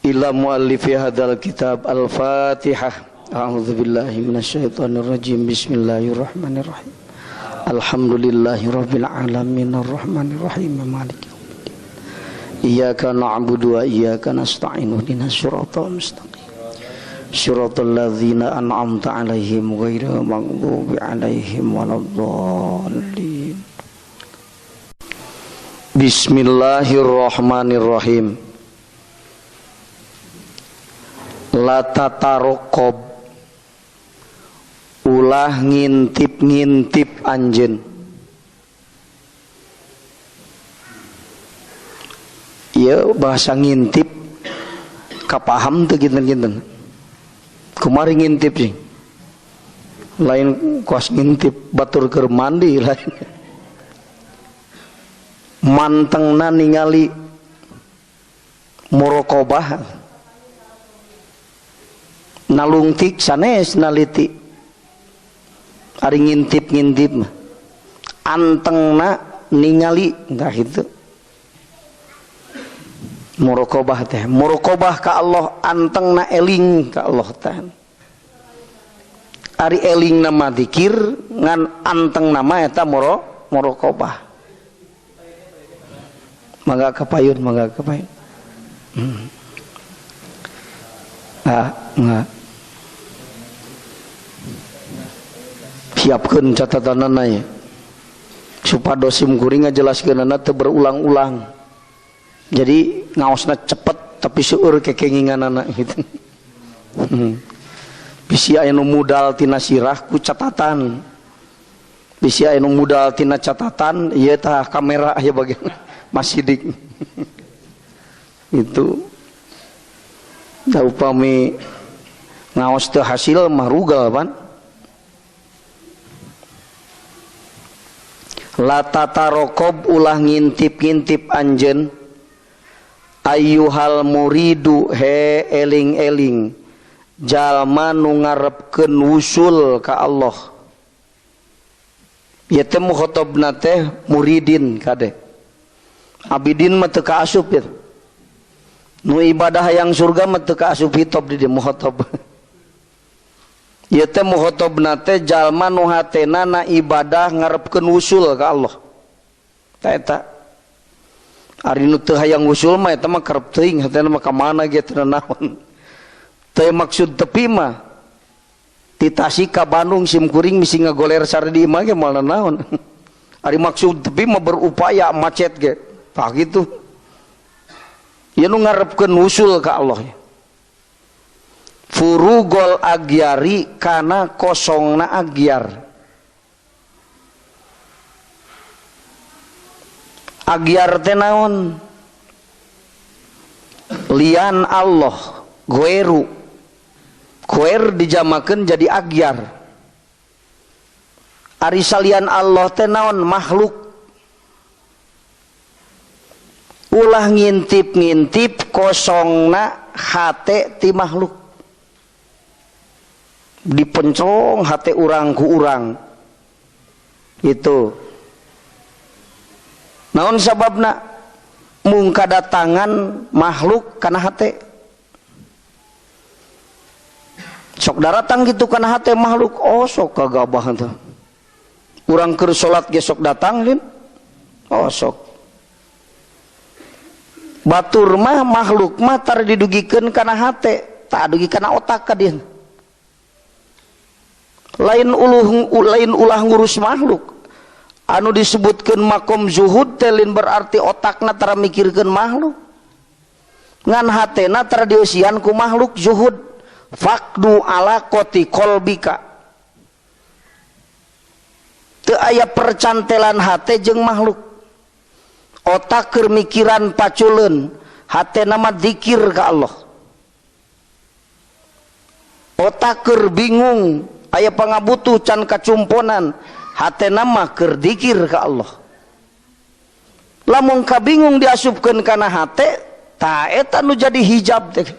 Ila muallifi hadzal kitab. Al-Fatihah. A'udzu billahi minasyaitonir rajim. Bismillahirrahmanirrahim. Alhamdulillahirabbil alamin arrahmanir rahim maliki yaumiddin. Iyyaka na'budu wa iyyaka nasta'in ihdinas siratal mustaqim. Siratal ladzina an'amta 'alaihim ghairil maghdubi 'alaihim waladdallin. Bismillahirrahmanirrahim. La tatarokob, ulah ngintip-ngintip anjeun. Ieu bahasa ngintip kapaham teu kinten-kinten. Kumari ngintip sih. Lain kuas ngintip batur keur mandi lain. Mantengna ningali muraqabah. Nalungtik sanes naliti. Ari ngintip-ngintip mah antengna ningali entah itu. Muraqabah teh, muraqabah ka Allah, antengna eling ka Allah teh. Ari eling nama zikir ngan anteng nama eta muraqabah. Mangga kapayun, mangga kapayun. Ah, enggak. Siapkeun catatanana ya. Supados sim kuring ngajelaskeunana teu berulang-ulang. Jadi ngaosna cepet tapi seueur kekenginganana gitu. Bisi aya nu mudal tina sirah ku catatan. Bisi aya nu mudal tina catatan ieu tah kamera aya bagian Mas Sidik. Itu da upami ngaos teu hasil mah rugal pan. La tatarokob, ulah ngintip-ngintip anjeun ayyuhal muridu, he eling-eling jalma nu ngarepkeun wusul ka Allah. Ieu teh mukhotobna teh muridin kade. Abidin mah teu kaasup ya. Nu ibadah hayang surga mah teu kaasup hitob di dieu mukhotob. Ieu teh mukhotobna teh jalma nu hatena na ibadah ngarepkeun wusul ka Allah. Ta eta. Ari nu teu hayang wusul mah eta mah karep teuing hatena mah ka mana ge teu naon. Teu maksud tepi mah ti Tasik ka Bandung sim kuring misi ngagoler sare di imah ge moal naon. Ari maksud tepi mah berupaya macet ge. Tah kitu. Ieu nu ngarepkeun wusul ka Allah. Furugol agyari kana kosongna agyar. Agyar teh naon? Lian Allah, goeru. Goer dijamakeun jadi agyar. Ari salian Allah teh naon? Makhluk. Ulah ngintip-ngintip kosongna hate ti makhluk. Dipencong hate urang ku urang. Itu. Naon sababna? Mung kadatangan makhluk kana hate. Sok daratang gitu kana hate makhluk, oh sok kagabah teh. Urang keur salat ge sok datang lin. Oh sok. Batur mah makhluk mah tar didugikeun kana hate, tak dugi kana otak ka dieu. Lain lain ulah ngurus makhluk. Anu disebutkeun makom zuhud teh lain berarti otakna tara mikirkeun makhluk. Ngan hatena tara dieusian ku makhluk zuhud. Faqdu ala qati qalbika. Teu aya percantelan hate jeung makhluk. Otak keur mikiran paculeun, hatena mah zikir ka Allah. Otak keur bingung, aya pangabutuh can kacumponan, hatena mah keur dzikir ka Allah. Lamun kabingung diasupkeun kana hate, tah eta nu jadi hijab teh.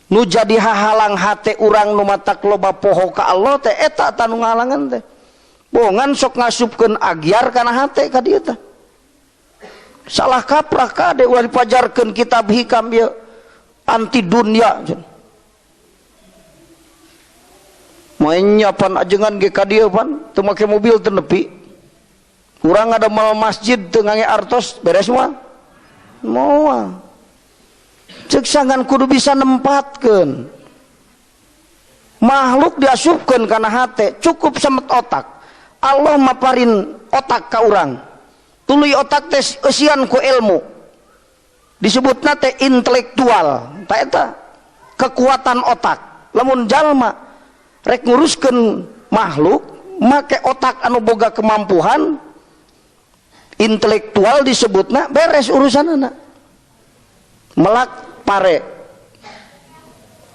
Nu jadi hahalang hate urang nu matak loba poho ka Allah teh eta tah nu ngahalangan teh. Bongan sok ngasupkeun agyar kana hate ka dieu teh. Salah kaprah kade ulah dipajarkeun kitab hikam ieu. Anti dunia. Mainnya pan ajengan ge ka dieu pan teu make mobil teu nepi. Urang ada mal masjid teu ngange artos beres moal. Moal. Ceuk sangan kudu bisa nempatkeun. Makhluk diasupkeun kana hate cukup semet otak. Allah maparin otak ka urang. Tuluy otak teh eusian ku ilmu. Disebutna teh intelektual. Ta eta kekuatan otak. Lamun jalma rek nguruskeun makhluk make otak anu boga kemampuan intelektual disebutna beres urusanana. Melak pare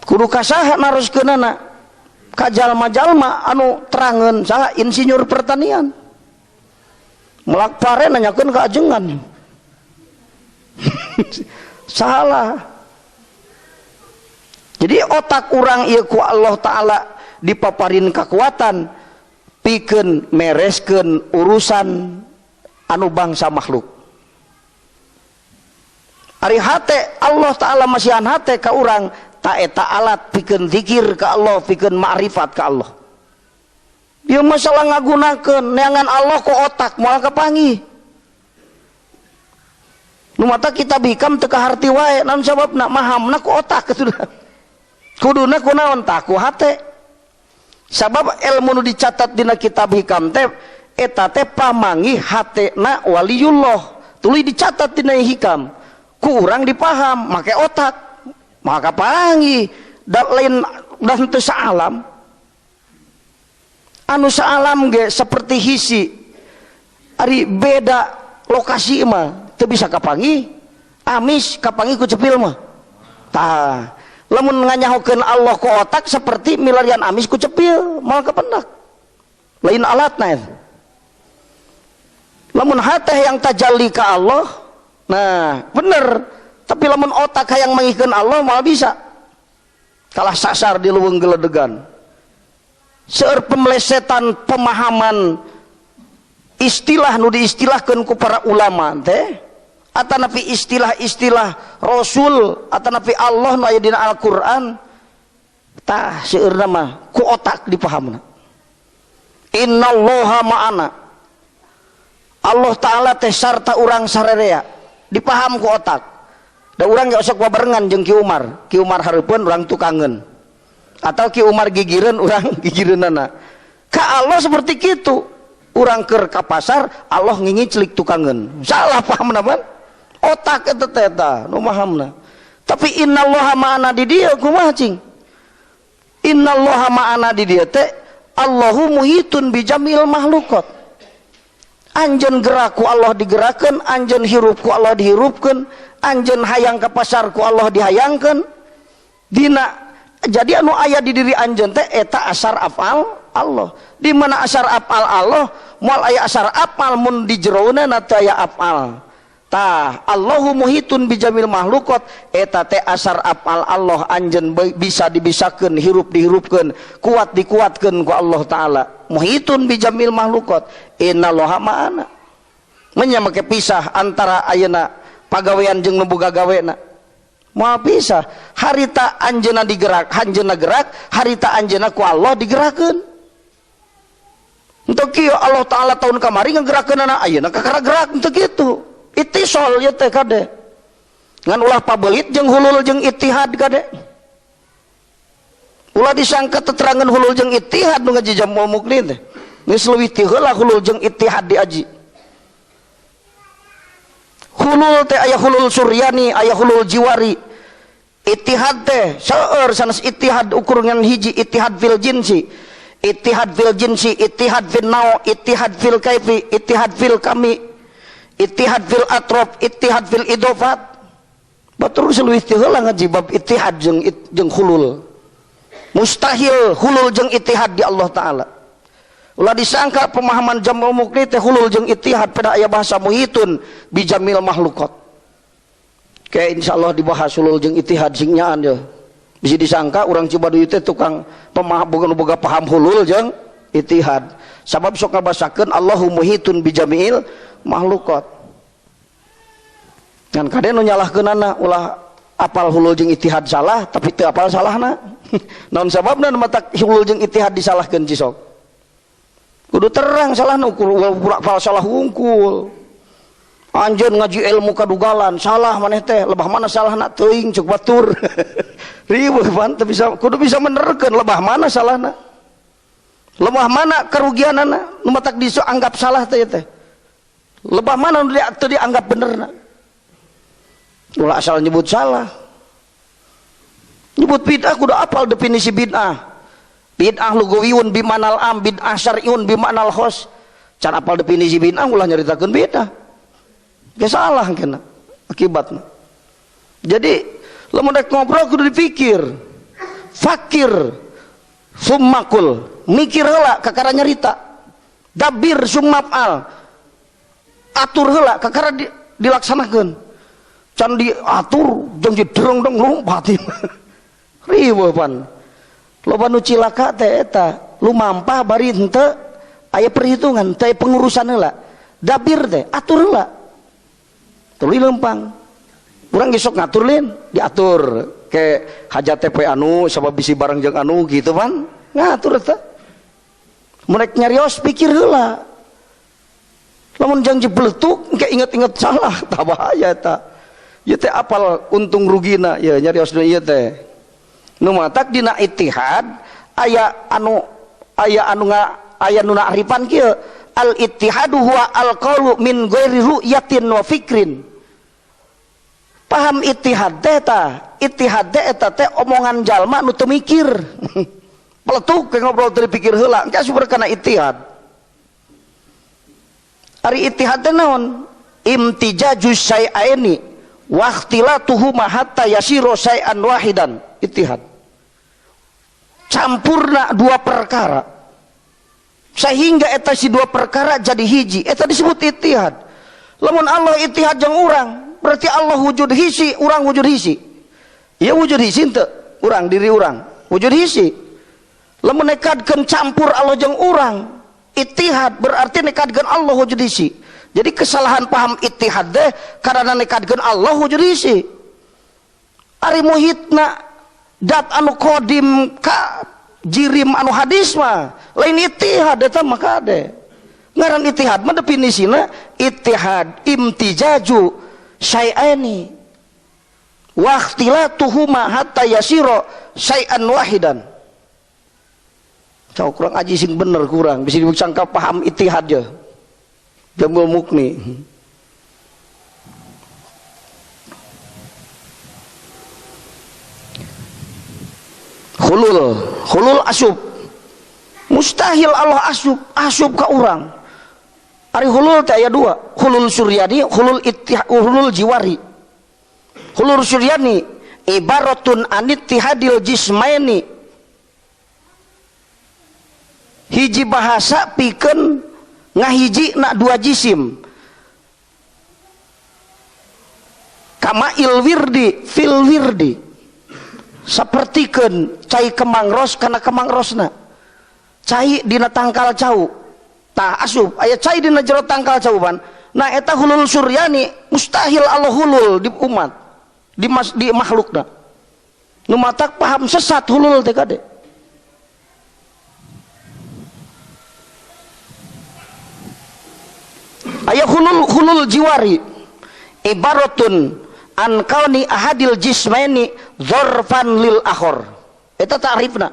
kudu kasaha naroskeunana ka jalma-jalma anu terangeun saha insinyur pertanian. Melak pare nanyakeun ka ajengan. Salah. Jadi otak urang ieu ku Allah Ta'ala dipaparin kekuatan pikeun mereskeun urusan anu bangsa makhluk. Ari hate Allah Ta'ala masihan hate ka urang ta eta alat pikeun zikir ka Allah, pikeun ma'rifat ka Allah. Ieu masalah ngagunakeun neangan Allah ku otak moal kapanggih. Nu mata kitab hikam teu kaharti wae, naon sababna mahamna ku otak sudah. Kuduna ku naon tah ku hate. Sabab ilmu nu dicatat dina kitab hikam teh eta teh pamanggih hatena waliullah. Tuluy dicatat dina hikam. Ku urang dipaham make otak. Maka panggih da lain da henteu saalam. Anu saalam ge seperti hisi. Ari beda lokasi mah teu bisa kapanggih. Amis kapanggih ku cepil mah. Tah, lamun nganyahokeun Allah ku otak seperti milarian amis ku cepil, moal kapendak. Lain alatna eta. Lamun hate yang tajalli ka Allah, nah bener. Tapi lamun otak hayang mangihkeun Allah moal bisa. Kalah sasar di leuweung geledegan. Seueur pemelesetan pemahaman istilah nu diistilahkeun ku para ulama teh atanapi istilah-istilah Rasul atanapi Allah nu aya dina Al-Qur'an tah seueurna mah ku otak dipahamna. Innallaha ma'ana. Allah Ta'ala teh sarta urang sarerea dipaham ku otak. Da urang ge osok babarengan jeung Ki Umar. Ki Umar hareupeun urang tukangeun. Atau Ki Umar gigireun urang gigireunana. Ka Allah seperti kitu. Urang keur ka pasar Allah ngingiclik tukangeun. Salah pahamna ban? Otak eta teh eta nu mahamna. Tapi innallaha ma'ana di dieu kumaha cing? Innallaha ma'ana di dieu teh Allahu muhitun bijamil makhluqat. Anjeun gerak ku Allah digerakkeun, anjeun hirup ku Allah dihirupkeun, anjeun hayang ka pasar ku Allah dihayangkeun. Dina jadi anu aya di diri anjeun teh eta asar afal Allah. Di mana asar afal Allah, moal aya asar afal mun di jeroana teu aya afal. Tah, Allahu muhitun bijamil makhluqat eta teh asar afal Allah anjeun bisa dibisakeun, hirup dihirupkeun, kuat dikuatkeun ku Allah Ta'ala. Muhitun bijamil makhluqat innallaha ma'ana. Menya make pisah antara ayeuna pagawean jeung nu boga gawena. Moal pisah, harita anjeunna digerak, anjeunna gerak, harita anjeunna ku Allah digerakkeun. Henteu kieu Allah Ta'ala tahun kamari ngagerakeunana ayeuna kakara gerak henteu kitu. Itisol ya teh kade. Ngan ulah pabelit jeung hulul jeung ittihad kade. Ulah disangka teterangan hulul jeung ittihad nu ngaji Jam'ul Mughni teh. Geus leuwih ti heula hulul jeung ittihad diaji. Hulul teh aya hulul suryani, aya hulul jiwari. Ittihad teh seueur sanes ittihad ukur ngan hiji, ittihad fil jinsi, ittihad fil jinsi, ittihad fil nau, ittihad fil kaifi, ittihad fil kami, ittihad fil atrof, ittihad fil idofat. Batur leuwih ti heula ngaji bab ittihad jeung hulul. Mustahil hulul jeung ittihad di Allah Ta'ala. Ulah disangka pemahaman Jam'ul Mughni teh hulul jeung ittihad pada aya bahasa muhitun bijamil makhluqat. Kayak insyaallah dibahas hulul jeung ittihad sing nyaan ye. Bisa disangka urang Cibaduy teh tukang pemaham bukan boga paham hulul jeung ittihad. Sabab sok ngabasakeun Allahu muhitun bijamil makhluqat. Ngan kade nu nyalahkeunana ulah Apal hulul jeung ittihad salah tapi teu apal salahna. Naon sababna matak hulul jeung ittihad disalahkeun cisok? Kudu terang salahna ukur apal salah hungkul. Anjeun ngaji ilmu kadugalan salah maneh teh, lebah mana salahna teuing cek batur. Riweuh pan teu bisa, kudu bisa menerkeun lebah mana salahna. Lebah mana kerugianana nu matak dianggap salah teh teh. Lebah mana nu teu dianggap benerna. Ulah asal nyebut salah. Nyebut bid'ah kudu apal definisi bid'ah. Bid'ah lugawiyun bimanal am, bid'ah syar'iun bimanal khos. Can apal definisi bid'ah ulah nyaritakeun bid'ah. Ge salah kena akibatna. Jadi lamun rek ngobrol kudu dipikir. Fakir summakul, mikir heula kakara nyarita. Dabir summafal. Atur heula kakara dilaksanakeun. Can diatur jeung didereng-deng lompat. Riweuh pan. Loba nu cilaka teh eta, lumampah bari henteu aya perhitungan, teh pengurusan heula. Dabir teh atur heula. Tuluy lempang. Urang ge sok ngatur lin, diatur ke hajat teh poe anu sabab bisi bareng jeung anu gitu pan. Ngatur eta. Mun rek nyarios pikir heula. Lamun janji beletuk engke inget-inget salah, tah bahaya eta. Ieu teh apal untung rugina ya nyarios nu ieu teh. Nu matak dina ittihad aya anu aya nu na'rifan kieu, al ittihadu huwa al qaulu min ghairi ru'yatin wa fikrin. Paham ittihad teh tah, ittihad teh eta teh omongan jalma nu teu mikir. Peletuk ke ngobrol teu dipikir heula, engke asup kana ittihad. Ari ittihad teh naon? Imtijaju syai'aini wa ikhtilatuhuma hatta yasiru syai'an wahidan. Ittihad campurna dua perkara sehingga eta si dua perkara jadi hiji, eta disebut ittihad. Lamun Allah ittihad jeung urang, berarti Allah wujud hisi, urang wujud hisi. Ieu wujud hisi henteu? Urang diri urang wujud hisi. Lamun nekadkeun campur Allah jeung urang, ittihad berarti nekadkeun Allah wujud hisi. Jadi kesalahan paham ittihad teh karena nekadkeun Allah wujud hisi. Ari muhitna dat anu kodim ka jirim anu hadis mah lain ittihad eta mah kade. Ngaran ittihad mah definisina ittihad imtijaju syai'aini wa ikhtilatuhuma hatta yasira syai'an wahidan. Cau kurang aji sing bener kurang bisa disangka paham ittihad je. Jamul mukni. Hulul, hulul asup. Mustahil Allah asup, asup ka urang. Ari hulul teh aya dua, hulul suryani, hulul ittihad, hulul jiwari. Hulul suryani ibaratun anittihadil jismaini. Hiji bahasa pikeun ngahiji na dua jisim. Kama il wirdi fil wirdi. Sapertikeun cai kemang ros kana kemang rosna. Cai dina tangkal cau. Tah asup aya cai dina jero tangkal cau pan. Nah eta hulul suryani mustahil Allah hulul di umat, di makhlukna. Nu matak paham sesat hulul teh kade. Aya hulul hulul jiwari ibaratun an kauni ahadil jismaini dzarfan lil akhor. Eta ta'rifna.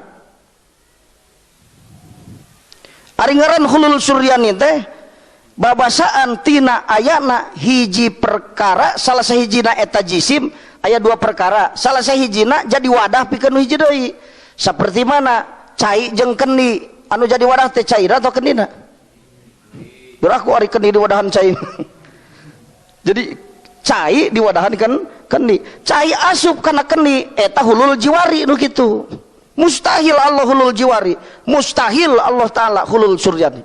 Ari ngaran hulul suryani teh babasaan tina ayana hiji perkara, salah sahijina eta jisim aya dua perkara, salah sahijina jadi wadah pikeun hiji deui. Saperti mana cai jeung kendi, anu jadi wadah teh cairna atau kendina? Beraku ari kendi di wadahan cai. Jadi cai di wadahan kan kendi, cai asup kana kendi eta hulul jiwari nu kitu. Mustahil Allah hulul jiwari, mustahil Allah taala hulul suryani.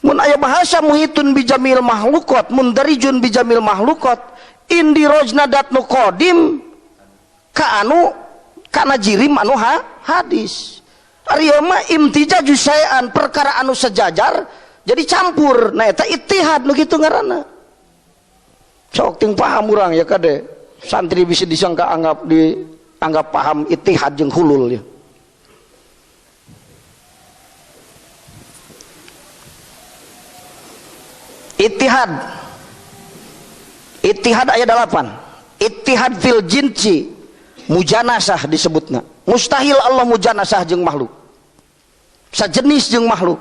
Mun aya bahasa muhitun bijamil mahlukot, mundarijun bijamil mahlukot, indi rojna dat nu qadim ka anu kana jirim anu hadis. Ari mah imtijaju syai'an, perkara anu sejajar jadi campur. Nah eta ittihad nu kitu ngaranna. Sok ting paham urang ya kade. Santri bisa disangka anggap dianggap paham ittihad jeung hulul ya. Ittihad. Ittihad ayat 8. Ittihad fil jinsi mujanasah disebutna. Mustahil Allah mujanasah jeung makhluk. Sajenis jeung makhluk.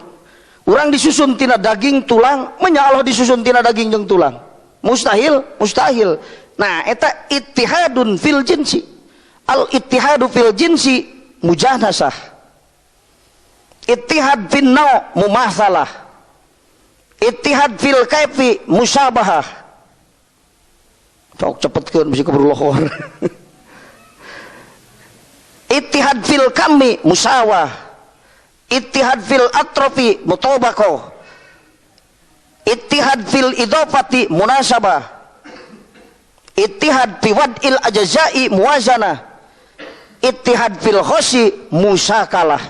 Urang disusun tina daging tulang, menya Allah disusun tina daging jeung tulang. Mustahil, mustahil. Nah, eta ittihadun fil jinsi. Al ittihadu fil jinsi mujanasah. Ittihad fin nau mumasalah. Ittihad fil kaifi musabahah. Sok cepetkeun bisi keburu lohor. Ittihad fil kami musawah. Ittihad fil atrofi mutobaqah. Ittihad fil idofati munasabah. Ittihad fi wad'il ajzai muwazanah. Ittihad fil khosi musakalah.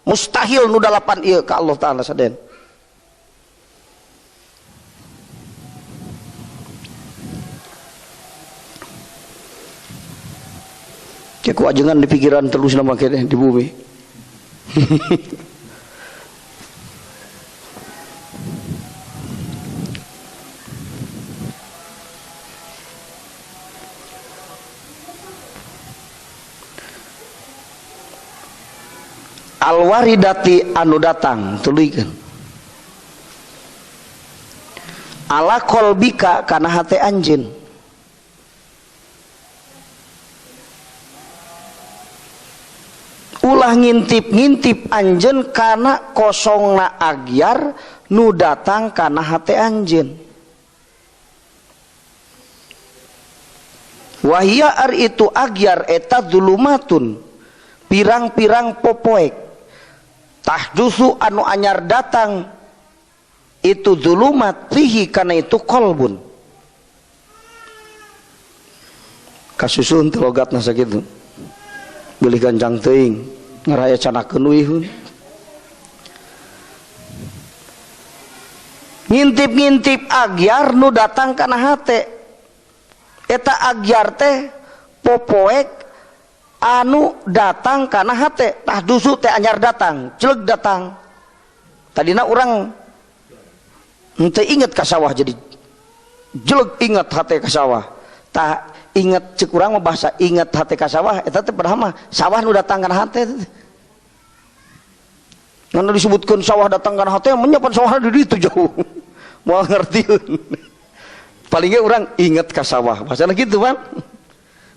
Mustahil nu dalapan ieu ka Allah Ta'ala saden. Cek ajengan di pikiran terus nama kene di bumi. Alwaridati anu datang tuluykeun ala qalbika kana hate anjeun. Ulah ngintip-ngintip anjeun kana kosongna agyar nu datang kana hate anjeun. Wahia ar itu agyar eta zulumatun pirang-pirang popoek tahdusu anu anyar datang itu zulumat fihi kana itu kolbun. Kasusun teh logatna sakitu. Bilih gancang teuing ngaraya canakeun uihun. Ngintip-ngintip agyar nu datang kana hate. Eta agyar teh popoek anu datang kana hate. Tah dusu teh anyar datang, celeg datang. Tadina urang henteu inget ka sawah jadi jeleg inget hate ka sawah. Tah inget cek urang mah bahasa inget hate ka sawah eta teh padahal mah sawah nu datang kana hate. Ngan disebutkeun sawah datang kana hate menyapan sawah di ditu jauh. Moal ngartieun. Paling ge urang inget ka sawah. Bahasana kitu, Bang.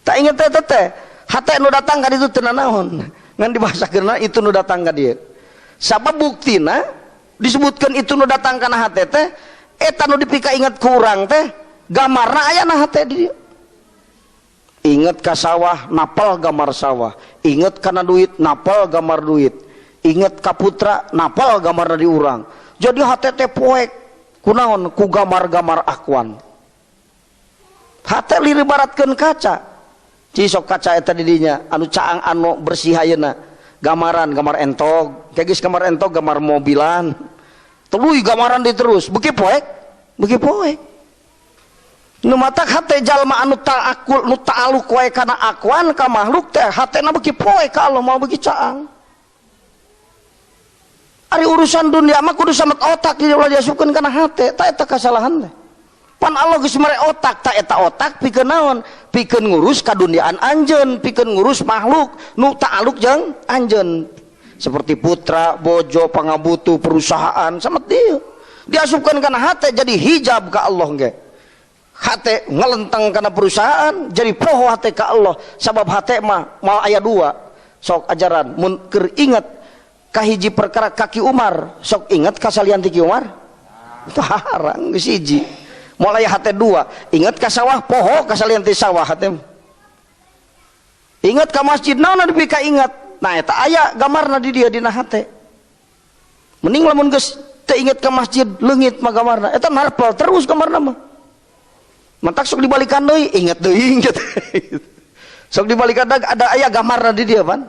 Tak inget teh teh hate nu datang ka ditu teu nanaon. Ngan dibahasakeunna itu nu datang ka dieu. Sabab buktina disebutkeun itu nu datang kana hate teh eta nu dipika inget ku urang teh gambarna aya na hate di dieu. Inget ka sawah napal gambar sawah, inget kana duit napal gambar duit, inget ka putra napal gambarna di urang. Jadi hate teh poek kunaon ku gambar-gambar akuan. Hate liribaratkeun kaca. Cisok kaca eta di dinya anu caang anu bersih ayeuna. Gambaran gambar entog, kayak geus gambar entog gambar mobilan. Tuluy gambaran di terus, beuki poek, beuki poek. Nu matak hate jalma anu ta'akul nu ta'aluk wae kana akuan ka makhluk teh hatena beuki poek ka Allah moal beuki caang. Ari urusan dunia mah kudu samet otak jadi ulah diasupkeun kana hate, ta eta kasalahan teh. Pan Allah geus mere otak, ta eta otak pikeun naon? Pikeun ngurus kaduniaan anjeun, pikeun ngurus makhluk nu ta'aluk jeung anjeun. Seperti putra, bojo, pangabutuh, perusahaan samet dieu. Diasupkeun kana hate jadi hijab ka Allah ge. Hate ngelenteng kana perusahaan jadi poho hate ka Allah. Sabab hate mah moal aya dua. Sok ajaran mun keur inget kahiji perkara kaki Umar, sok inget ka salian ti Ki Umar? Tarang geus hiji. Moal aya hate dua, inget ka sawah poho ka salian ti sawah hate. Inget ka masjid naon dipika inget. Nah eta aya gambarna di dieu dina hate. Mending lamun geus teu inget ka masjid leungit mah gambarna. Eta marpel terus gambarna mah. Mantak sok dibalikan deui, inget deui inget. Sok dibalikan deui ada aya gambarna di dieu pan.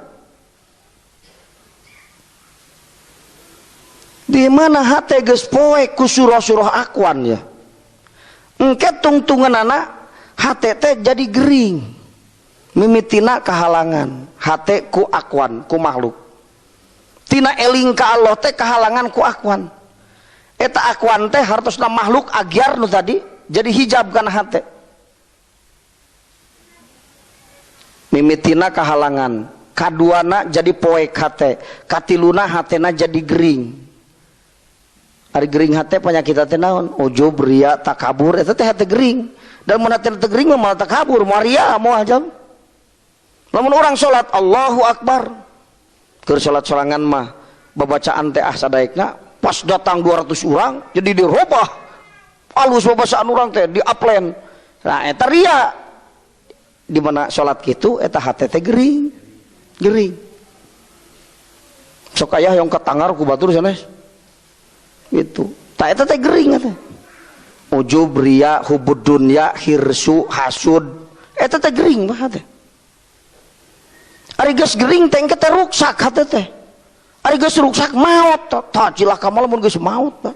Di mana hate geus poek ku surah-surah akuan ya. Engke tungtunganana Hate teh jadi gering. Mimitina kahalangan, hate ku akwan, ku makhluk. Tina eling ka Allah teh kahalangan ku akwan. Eta akwan teh hartosna makhluk agyar nu tadi jadi hijab kana hate. Mimitina kahalangan, kaduana jadi poek hate, katiluna hatena jadi gering. Ari gering hate penyakit hate naon? Ujub, ria, takabur, eta teh hate gering. Dan mun hate teu gering mah moal takabur, moal ria, moal jam. Lamun urang salat Allahu Akbar. Keur salat sorangan mah babacaan teh ah sadaekna, pas datang 200 urang jadi dirobah. Alus babacaan urang teh di upland. Nah eta ria. Di mana salat kitu eta hate teh gering. Gering. Sok aya yang katangar ku batur sanes. Gitu. Tak eta teh gering eta. Ujub, ria, hubud dunya, hirsu, hasud. Eta teh gering mah teh. Ari geus gering teh engke teh ruksak hate teh. Ari geus ruksak maot tah cilaka mah lamun geus maot tah.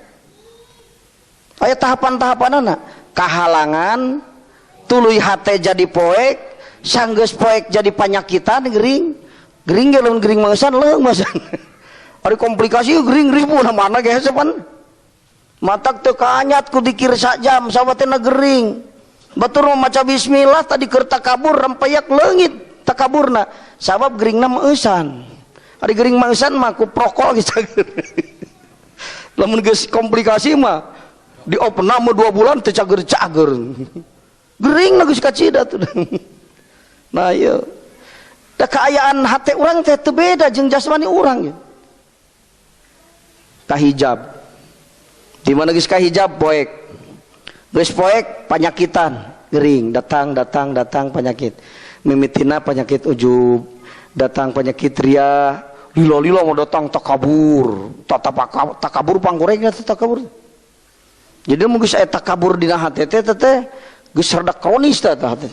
Aya tahapan-tahapanana. Kahalangan tuluy hate jadi poek, sanggeus poek jadi panyakitan gering. Gering ge lamun gering mangeusan leung masan. Ari komplikasi gering ribu na mana ge hese pan. Matak teu kaanyat ku dikir sajam sawatena gering. Batur mah maca bismillah tadi keur takabur rempeyak leungit takaburna sabab geringna meusan. Ari gering meusan mah ku prokol geus. Lamun geus komplikasi mah diopname 2 bulan teu cager-cager. Geringna geus kacida tuh. Nah ieu. Da kaayaan hate urang teh teu beda jeung jasmani urang ye. Kahijab. Di mana geus kahijab poek. Geus poek panyakitan, gering, datang datang datang penyakit. Mimitina penyakit ujub, datang penyakit ria, lila-lila mau datang takabur, takabur panggorengna teh takabur. Jadi mun geus aya takabur dina hate teh teh geus rada kronis teh hate.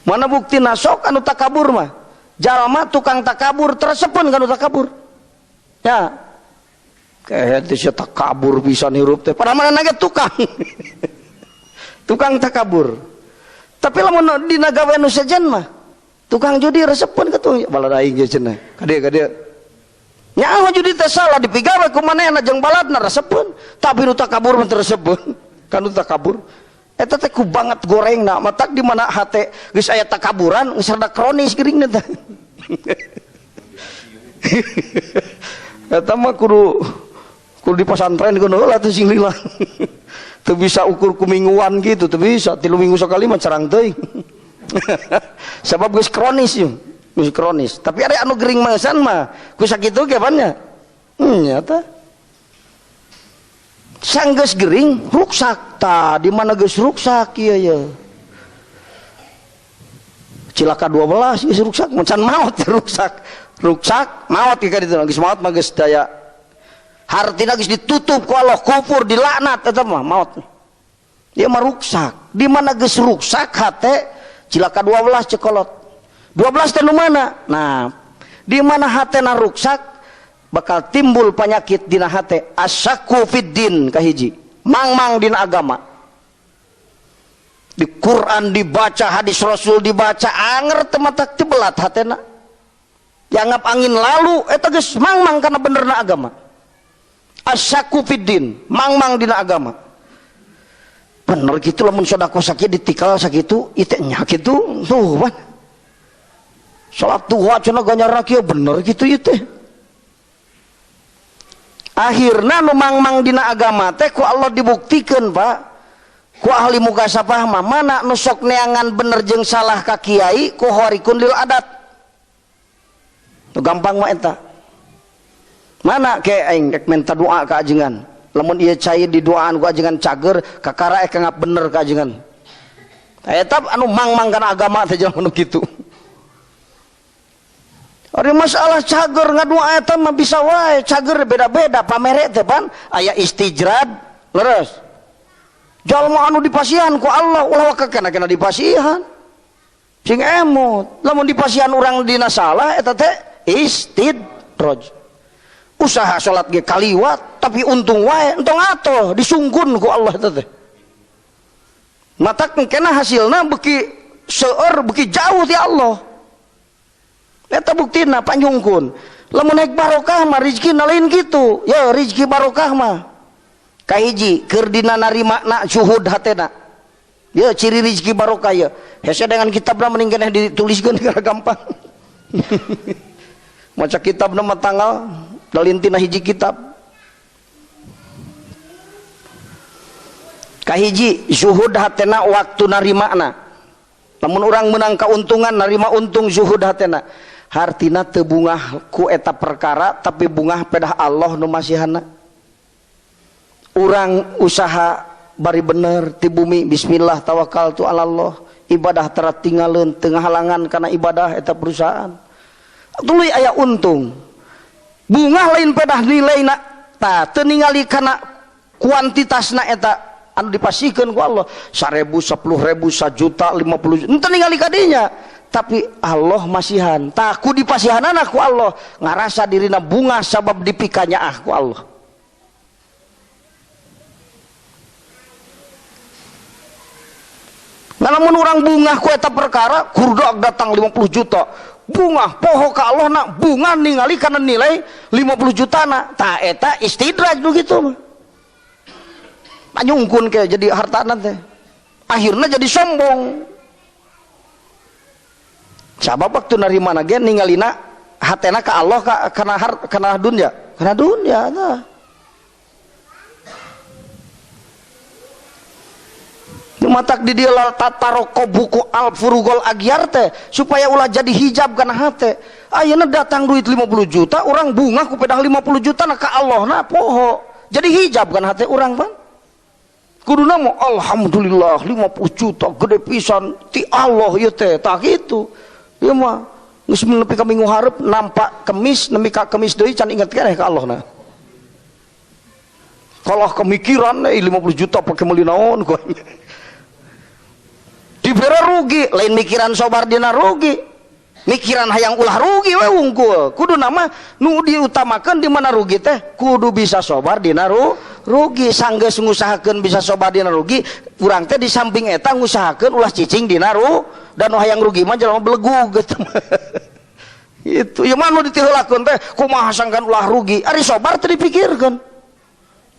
Mana bukti nasok anu takabur mah? Jalma tukang takabur teresepeun kana takabur. Ya. Kayak teh sia takabur pisan hirup teh. Padahal mana ge tukang. Tukang takabur. Tapi lamun dina gawe nu sejen mah tukang judi resepeun ka tukang balad aing ge cenah. Ka dieu ka dieu. Nyaho judi teh salah dipigawe ku manehna jeung baladna resepeun, tapi nu takabur mah teu resepeun. Kan nu takabur eta teh ku banget gorengna, matak di mana hate geus aya takaburan geus rada kronis geuringna teh. Eta mah kudu di pesantren kudu heula teh sing lila. Teu bisa ukur ku mingguan gitu, teu bisa 3 minggu sekali mah carang teuing. Sebab geus kronis yeuh, geus kronis. Tapi ada anu gering meusan mah ku sakitu ge pan nya. Nyata. Sanggeus gering ruksak tah, di mana geus ruksak ieu ye. Cilaka 12 geus ruksak, mun can maot ruksak. Ruksak maot ka ditu geus maot mah geus daya. Hartina geus ditutup ku Allah, kufur dilaknat eta mah maot. Dia mah ruksak. Di mana geus ruksak hate cilaka 12 cekolot. 12 teh nu mana? Nah, di mana hatena ruksak bakal timbul penyakit dina hate asyaku fiddin kahiji. Mangmang dina agama. Di Quran dibaca, hadis Rasul dibaca, anger teu matak tibelat hatena. Dianggap angin lalu eta geus mangmang kana benerna agama. Asyaku fiddin, mangmang dina agama. Bener gitu lamun sedekah sakieu ditikal sakitu, ieu teh nya kitu, tuh pan. Salat duha cenah ganjarna kieu bener kitu ieu teh. Akhirna nu mangmang dina agama teh ku Allah dibuktikeun, Pak. Ku ahli mukasabah mah mana nu sok neangan bener jeung salah ka kiai ku horikun lil adat. Nu gampang mah eta. Mana ke aing rek minta doa ka ajengan. Lamun ieu cai di doaan ku ajengan cager, kakara ek ngap bener ka ajengan. Eta anu mangmang kana agama teh jelema nu kitu. Ari masalah cager ngadoa eta mah bisa wae, cager beda-beda pamere teh pan aya istijrad leres. Jalma anu dipasihan ku Allah ulah wakana kena dipasihan. Sing emut, lamun dipasihan urang dina salah eta teh istidraj. Usaha salat ge kaliwat tapi untung wae entong atoh disungkun ku Allah eta teh. Matak kena hasilna beuki seueur beuki jauh ti Allah. Eta buktina panyungkun. Lamun naik barokah mah rezeki lain kitu. Ya rezeki barokah mah. Kahiji keur dina narima na zuhud hatena. Ya ciri rezeki barokah ya. Hese dengan kitabna mending keneh dituliskeun gara gampang. Maca kitabna mah tanggal dalintina hiji kitab. Kahiji zuhud hatena waktu narimana. Lamun urang menang keuntungan narima untung zuhud hatena. Hartina teu bungah ku eta perkara tapi bungah pedah Allah nu masihana. Urang usaha bari bener ti bumi bismillah tawakkaltu ala Allah, ibadah tara tinggalin teu ngahalangan kana ibadah eta perusahaan. Tuluy aya untung. Bungah lain pedah nilaina tah teu ningali kana kuantitasna eta anu dipasihkeun ku Allah 1000, 10.000, 1 juta, 50 juta ente ningali kadinya tapi Allah masihan tah ku dipasihanana ku Allah ngarasa dirina bunga sabab dipikanyaah ku Allah. Nah, lamun urang bungah ku eta perkara kurdak datang 50 juta bungah poho ka Allah na bunga ningali kana nilai 50 juta na tah eta istidraj nu kitu mah. Panyungkun kayak jadi harta nanti akhirnya jadi sombong sabab waktu narima nage ningalina hatena ke Allah ka, kana har, kana dunia nah. Matak di dia tataroko buku al furugol agyar teh supaya ulah jadi hijab kana hate. Ayeuna datang duit 50 juta orang bunga ku pedah 50 juta na ka Allah na poho jadi hijab kana hate urang pan. Kuduna mau alhamdulillah 50 juta gede pisan ti Allah ieu teh tah kitu. Ieu mah geus nepi ka minggu hareup nampak kemis nepi ka kemis deui can inget keneh ka Allah na. Kalau kemikiran 50 juta pake meuli naon ku. Dibere rugi, lain mikiran sobar dina rugi. Mikiran hayang ulah rugi we wungkul. Kudu nama nu diutamakeun di mana rugi teh kudu bisa sobar dina rugi sanggeus ngusahakeun bisa sobar dina rugi urang teh di samping eta ngusahakeun ulah cicing dina dan nu hayang rugi mah jelema belegug gitu. Itu ieu mah nu ditiheulakeun teh kumaha sangkan ulah rugi ari sobar teu dipikirkeun.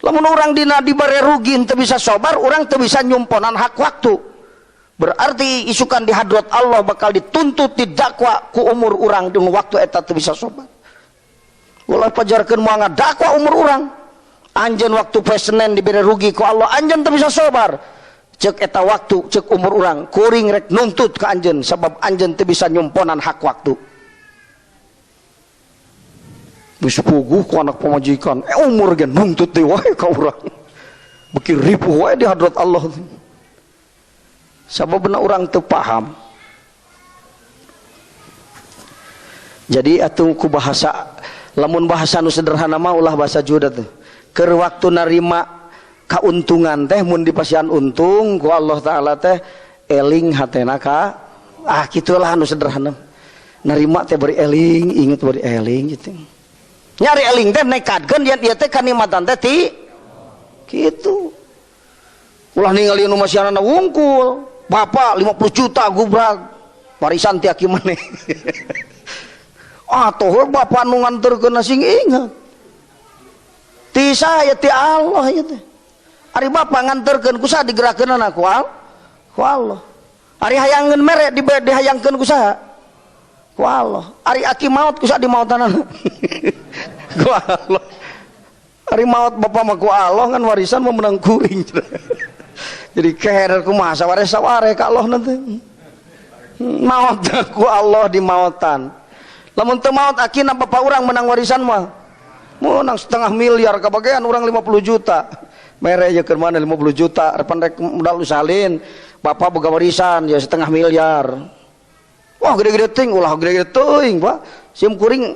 Lamun urang dina dibere rugi teu bisa sobar urang teu bisa nyumponan hak waktu. Berarti isukan di hadrat Allah bakal dituntut didakwa ku umur urang di waktu eta teu bisa sobar. Ulah pajarkeun moal ngadakwa umur urang. Anjeun waktu poe Senin dibere rugi ku Allah anjeun teu bisa sobar. Ceuk eta waktu ceuk umur urang kuring rek nuntut ka anjeun sabab anjeun teu bisa nyumponan hak waktu. Geus puguh ku anak pamajikan, umur ge nuntut deui wae ka urang. Beuki ripuh wae di hadrat Allah. Sababna urang teu paham. Jadi atuh ku bahasa lamun bahasa nu sederhana mah ulah bahasa juda tuh. Keur waktu narima kauntungan teh mun dipasihan untung ku Allah taala teh eling hatena ka ah kitulah anu sederhana. Narima teh bari eling, inget bari eling gitu. Nyari eling teh nekadkeun yen ieu teh kanikmatan teh ti kitu. Ulah ningali nu masihanana wungkul. Bapak 50 juta gubrak warisan ti aki maneh. Atuh bapak nu nganterkeun sing inget. Ti saya ti Allah ieu teh. Ari bapak nganterkeun ku saha digerakkeunana ku Allah. Ari hayangeun mere dihayangkeun ku saha? Ku Allah. Ari aki maot ku saha dimautanana? Ku Allah. Ari maot bapak mah ku Allah ngan warisan mah menang kuring. Jadi keher kumaha saware saware ka Allah nanti. Maot ku Allah di maotan. Lamun teu maot akina bapak urang menang warisan mah. Menang setengah miliar kabagean urang 50 juta. Mere ye keur mana 50 juta repan rek modal usahalin. Bapak boga warisan ya setengah miliar. Wah gede-gede teuing ulah gede-gede teuing Pak. Sim kuring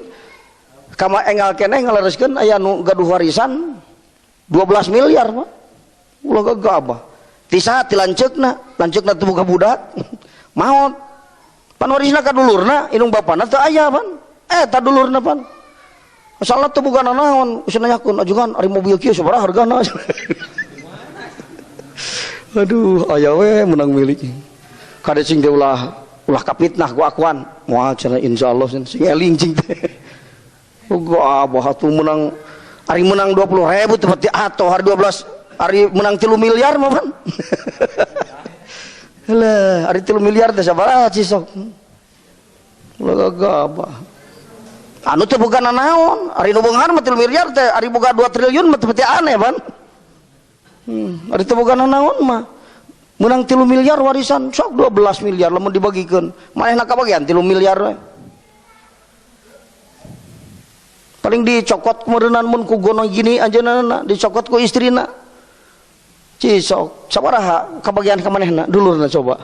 kama enggal keneh ngalereskeun aya nu gaduh warisan 12 miliar Pak. Ulah gagabah. Ti saha ti lanceukna, lanceukna teu boga budak. Maot. Pan warisna ka dulurna, indung bapana teu aya pan. Eta dulurna pan. Masalah teu boga nanaon, geus nanyakeun ajugan ari mobil kieu sabaraha hargana. Aduh, aya we menang milik. Kade cing teh ulah ulah kapitnah ku akuan. Moal cenah insyaallah sing eling cing teh. Uga abah atuh menang ari menang 20.000 teh berarti atuh hari 12 ari menang 3 miliar mah pan. Lah, ari 3 miliar teh sabaraha cisok. Ulah gagabah. Anu teh boga nanaon, ari nu beunghar mah 3 miliar teh ari boga 2 triliun mah teh aneh pan. Ari teu boga nanaon mah. Menang 3 miliar warisan sok 12 miliar lamun dibagikeun. Manehna kabagian 3 miliar we. Paling dicokot meureunnan mun ku gono gini anjeunna dicokot ku istrina. Cisok sabaraha kabagian ka manehna dulurna coba.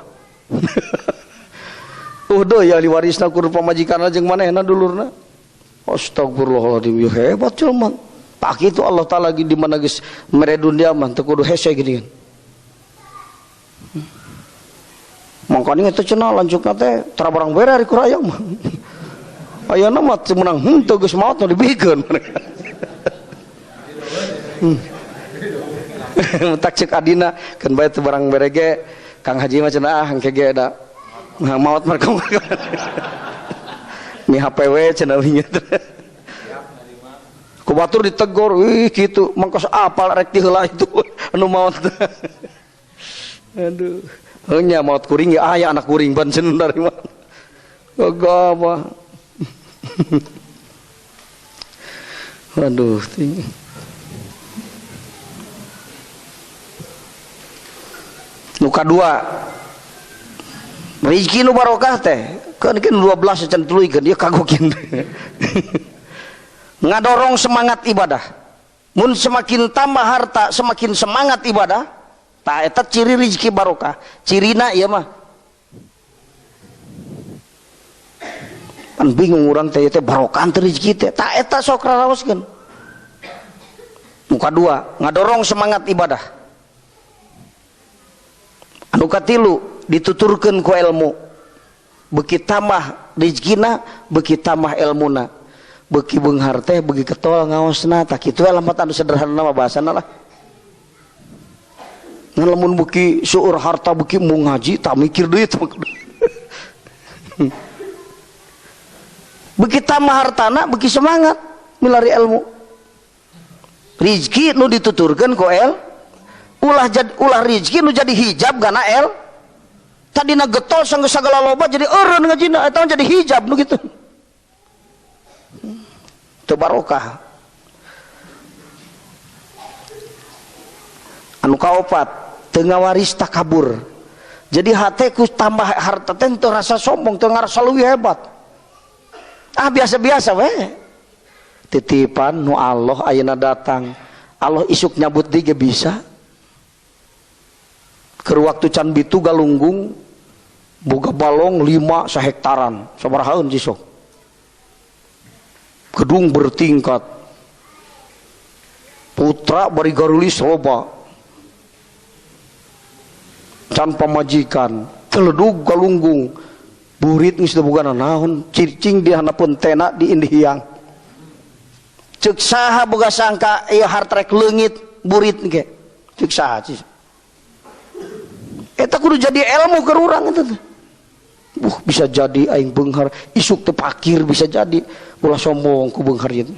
Deui ahli warisna ku pamajikanna jeung manehna dulurna. Astagfirullahaladzim, hebat jelema. Tak itu Allah Ta'ala di mana geus mere dunia mah teu kudu hese gini kan. Mangkana eta cenah lanjutna teh tara barang bere ari kurayang mah. Ayeuna mah teu meunang henteu geus maot nu dibikeun. Tak cek adina keun bae teu barang bere ge Kang Haji mah cenah ah engke ge da maot mah kumaha. Mi HPW cenah wingi. Ku batur ditegor, ih kitu, mangkos apal rek ti heula itu anu maot. Aduh, heunya maot kuring ya aya anak kuring ban cenah dari mana. Gagabah. Aduh, tinggi. Nu kadua, rezeki nu barokah teh, keun 12 can tuluy keun ieu kagokin. Ngadorong semangat ibadah. Mun semakin tambah harta, semakin semangat ibadah. Tah eta ciri rezeki barokah. Cirina ieu mah. Pan bingung urang teh teh barokah teh rezeki teh. Tah eta sok raraoskeun. Nu kadua, ngadorong semangat ibadah. Anu katilu, dituturkeun ku ilmu. Beuki tambah rezekina, beuki tambah elmuna. Beuki beunghar teh beuki ketol ngaosna tah kitu we lampat anu sederhana mah bahasana lah. Ngan lamun beuki seueur harta beuki embung ngaji tah mikir deui teh. Beuki tambah hartana beuki semangat milari ilmu. Rizki nu dituturkeun ku el ulah jadi ulah rizki nu jadi hijab kana el. Tadina getol sanggeus sagala loba jadi eureun ngajina eta jadi hijab nu kitu. Teu barokah. Anu kaopat, teu ngawaris takabur. Jadi hate ku tambah harta teh teu rasa sombong, teu ngarasa leuwih hebat. Ah biasa-biasa we. Titipan nu Allah ayeuna datang. Allah isuk nyabut deui ge bisa. Keur waktu can bitu galunggung boga balong 5 sahektaran, sabarahaeun cisok. Gedung bertingkat, putra bari garulis loba, can pamajikan, teledug galunggung, burit geus teu boga naon, cicing di handapeun tena di indih hiang. Ceuk saha boga sangka ieu harta rek leungit burit ge, ceuk saha cis. Eta kudu jadi ilmu keur urang eta teh. Bisa jadi aing beunghar, isuk teu pakir bisa jadi. Ulah sombong ku beunghar ieu.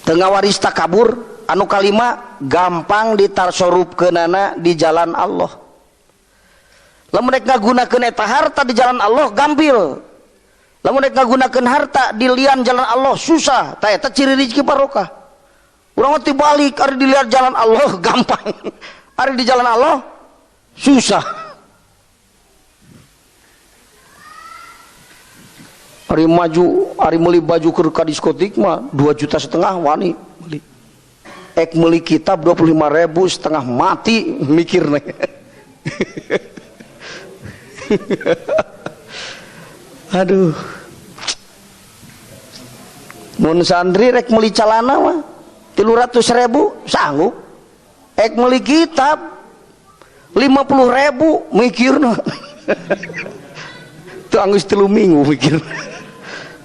Teu ngawaris takabur, anu kalima gampang ditarsorupkeunana di jalan Allah. Lamun rek ngagunakeun eta harta di jalan Allah gampil. Lamun rek ngagunakeun harta di lian jalan Allah susah. Tah eta ciri rezeki barokah. Urang mah tibalik ari di lian jalan Allah gampang. Ari di jalan Allah susah. Ari maju, ari meuli baju keur ka diskotik mah 2,5 juta wani meuli. Ek meuli kitab 25.000 setengah mati mikirna. Aduh. Mun santri rek meuli calana mah 300.000 sanggup. Ek meuli kitab 50.000 mikirna. Teu anggeus 3 minggu mikir.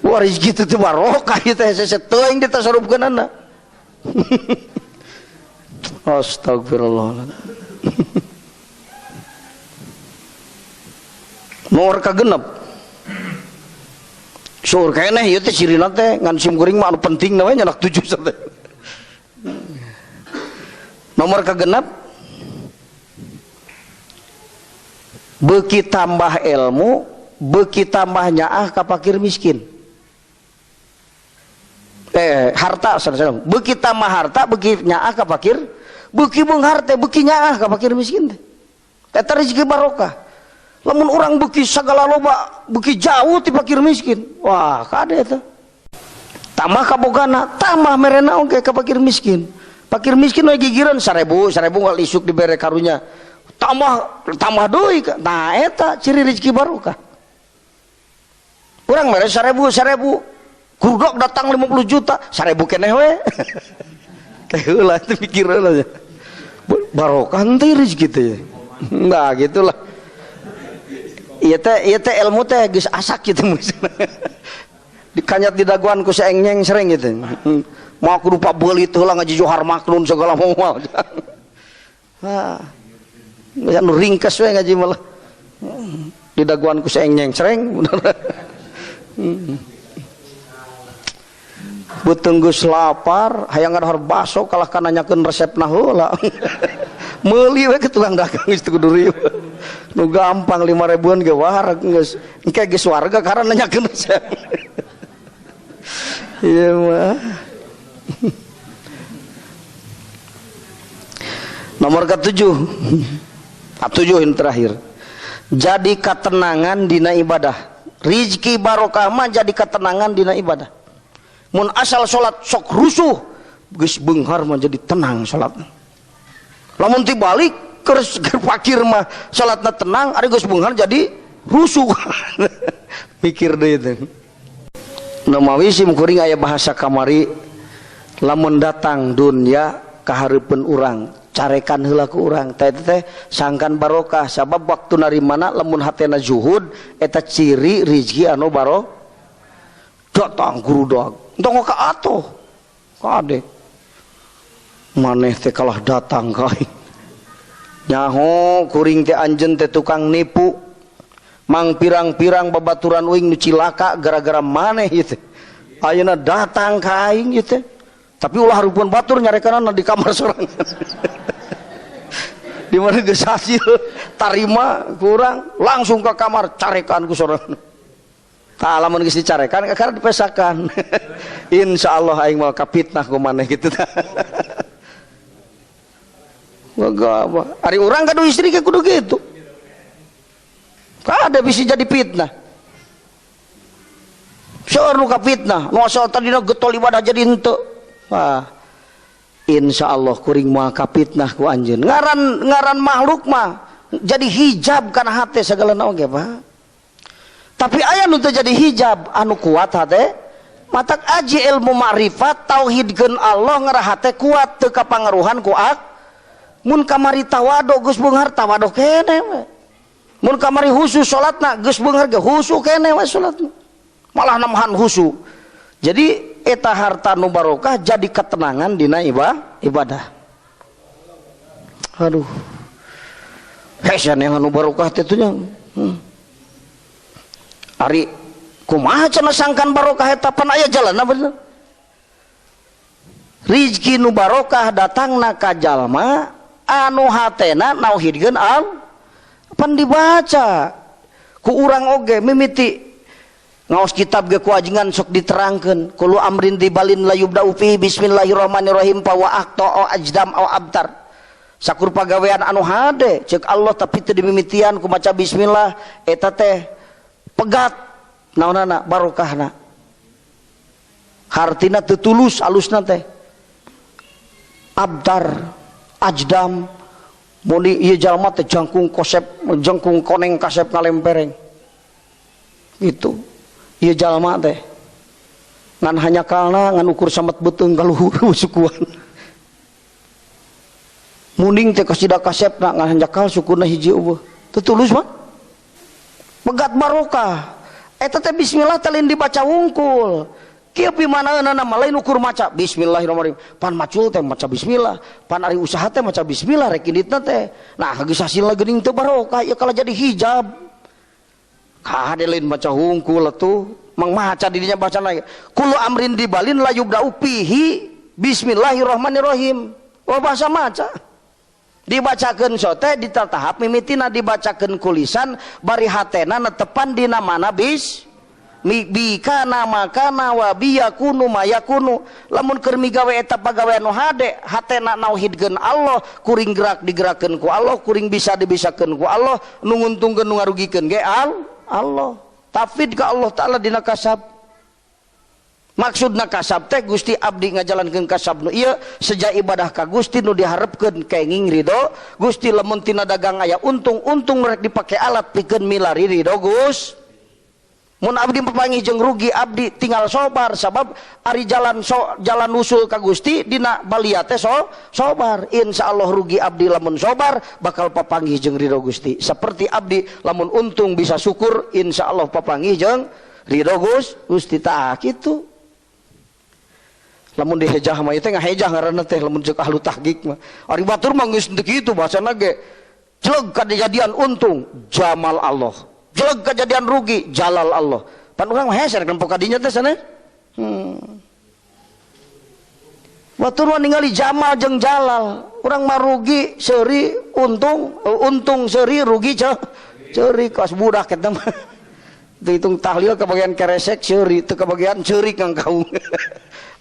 Wah rezeki teu barokah ieu teh hese teuing ditasarupkeunana. Astagfirullahaladzim. Nomor kagenep. Seur keneh ieu teh cirina teh ngan sim kuring mah anu penting we nyanak 7 teh. Nomor kagenep beuki tambah ilmu, beuki tambah nyaah ka fakir miskin. Harta salah. Beuki tambah harta, beuki nyaah ka fakir, beuki beunghar teh beuki nyaah ka fakir miskin teh. Eta rezeki barokah. Lamun urang beuki sagala loba, beuki jauh ti fakir miskin. Wah, kade eta. Tambah kabogana, tambah merena oge ka fakir miskin. Fakir miskin we gigireun 1000, 1000 ngal isuk dibere karunya. Tambah tambah deui. Nah, eta ciri rezeki barokah. Urang mere 1000, 1000. Kurgok datang 50 juta, 1000 keneh we. Teh heula teh mikir heula. Barokah henteu rezeki teh. Nah, gitulah. Ieu teh ilmu teh geus asak kitu maksudna. Dikanyat di daguan ku saengnyeng sering gitu. Mau kudu pabeulit heula ngaji Johar Maknun segala moal. Nah, geus anu ringkes we ngaji malah. Di daguan ku saengnyeng sering. Beuteung geus lapar, hayang ngadahar baso kalah ka nanyakeun resepna heula. Meuli we ke tukang dagang geus teu kudu rieu. Nu gampang 5 ribuan ge wareg geus. Engke geus warga karena nanyakeun resep. Ieu mah. Nomor ke-7. Ke-7 yang terakhir. Jadi ketenangan dina ibadah. Rizki barokah mah jadi ketenangan dina ibadah. Mun asal salat sok rusuh, geus beunghar mah jadi tenang salat. Lamun tibalik keur fakir mah salatna tenang, ari geus beunghar jadi rusuh. Mikir deui teh. Namawi sim kuring aya bahasa kamari, lamun datang dunya ka hareupeun urang, carekan heula ku urang. Teh teh sangkan barokah sabab waktu narimana lamun hatena zuhud eta ciri rizki anu baro datang guru doang. Entong ka atuh. Kade. Maneh teh kalah datang ka aing. Nyaho kuring teh anjeun teh tukang nipu. Mang pirang-pirang babaturan uing nu cilaka gara-gara maneh ieu teh. Ayeuna datang ka aing ieu teh. Tapi ulah hareupeun batur nyarekanana di kamar sorangan. Di mana geus hasil tarima kurang langsung ke kamar carekan ku sorangan. Tah lamun geus dicarekan kakara dipesakan. Insyaallah aing moal kapitnah ku maneh kitu tah. Gagah. Ari urang kadu istri ge kudu kitu. Kada bisa jadi fitnah. Seueur nu kapitnah, nu asal tadina getol ibadah jadi henteu. Wah. Insyaallah kuring moal kapitnah ku anjeun. Ngaran ngaran makhluk mah jadi hijab kana hate sagalana oge, Pak. Tapi aya nu teu jadi hijab anu kuat hate, matak aji ilmu ma'rifat tauhidkeun Allah ngarah hate kuat teu kapangaruhan ku ak. Mun kamari tawadu geus beunghar tawadu keneh we. Mun kamari khusus salatna geus beunghar ge khusu keneh we salatna. Malah namahan khusu. Jadi eta harta nu barokah jadi ketenangan dina ibadah. Aduh. Hese anu barokah teh nya. Ari kumaha cenah sangkan barokah eta pan aya jalanna bener. Rizki nu barokah datangna ka jalma anu hatena nauhidkeun al pan dibaca ku urang oge mimiti ngaos kitab ge ku ajengan sok diterangkeun kullu amrin dibalin la yubda'u fi bismillahirrahmanirrahim fa wa aqta ajdam aw abtar. Sakur pagawean anu hade ceuk Allah tapi teu dimimitian ku maca bismillah eta teh pegat naonana barokahna. Hartina teu tulus alusna teh. Abtar ajdam muni ieu jalma teh jangkung kosep jangkung koneng kasep ngalempereng. Gitu. Ieu jalma teh ngan hanya kalna ngan ukur samet beuteung ka luhur sukuan. Muning teh kasida kasepna ngan hanjakal sukuna hiji eueuh. Teu tulus mah. Pegat barokah. Eta teh bismillah teh lain dibaca wungkul. Kieu pimanaeunana mah lain ukur maca bismillahirrahmanirrahim. Pan macul teh maca bismillah, pan ari usaha teh maca bismillah rek inditna teh. Nah geus hasilna geuning teu barokah ieu kalah jadi hijab. Kade lain maca hungkul atuh mang maca didinya bacana kullu amrin dibalin la yubda'u fihi bismillahirrahmanirrahim. Oh bahasa maca. Dibacakeun sote di tahap mimitina dibacakeun kulisan bari hatena netepan dina mana bis bikana makana wa biyakunu mayakunu. Lamun keur migawe eta pagawean nu hade hatena nauhidkeun Allah, kuring gerak digerakkeun ku Allah, kuring bisa dibisakeun ku Allah, nu nguntungkeun nu ngarugikeun ge Allah. Tafid ka Allah Ta'ala dina kasab. Maksudna kasab teh Gusti abdi ngajalankeun kasab nu ieu seja ibadah ka Gusti nu diharepkeun kenging ridho Gusti. Lamun tina dagang aya untung-untung rek dipake alat pikeun milari ridho Gus. Mun abdi papanggih jeung rugi abdi tinggal sobar sabab ari jalan jalan usul ka Gusti dina balia teh sobar. Insyaallah rugi abdi lamun sobar bakal papanggih jeung ridho Gusti. Seperti abdi lamun untung bisa syukur insyaallah papanggih jeung ridho Gusti. Tah kitu. Lamun dihejah mah ieu teh ngahejah ngaranna teh lamun ceuk ahlu tahqiq mah. Ari batur mah geus teu kitu bahasana ge. Jeleg kajadian untung jamal Allah. Jeleg kejadian rugi jalal Allah. Pan urang mah hese rek nempo ka dinya teh sana. Batur mah ningali jamal jeung jalal. Urang mah rugi seuri untung, untung seuri rugi ceuri kaos budak eta mah. Dihitung tahlil kebagian keresek seuri, teu kebagian ceurik kangkaung.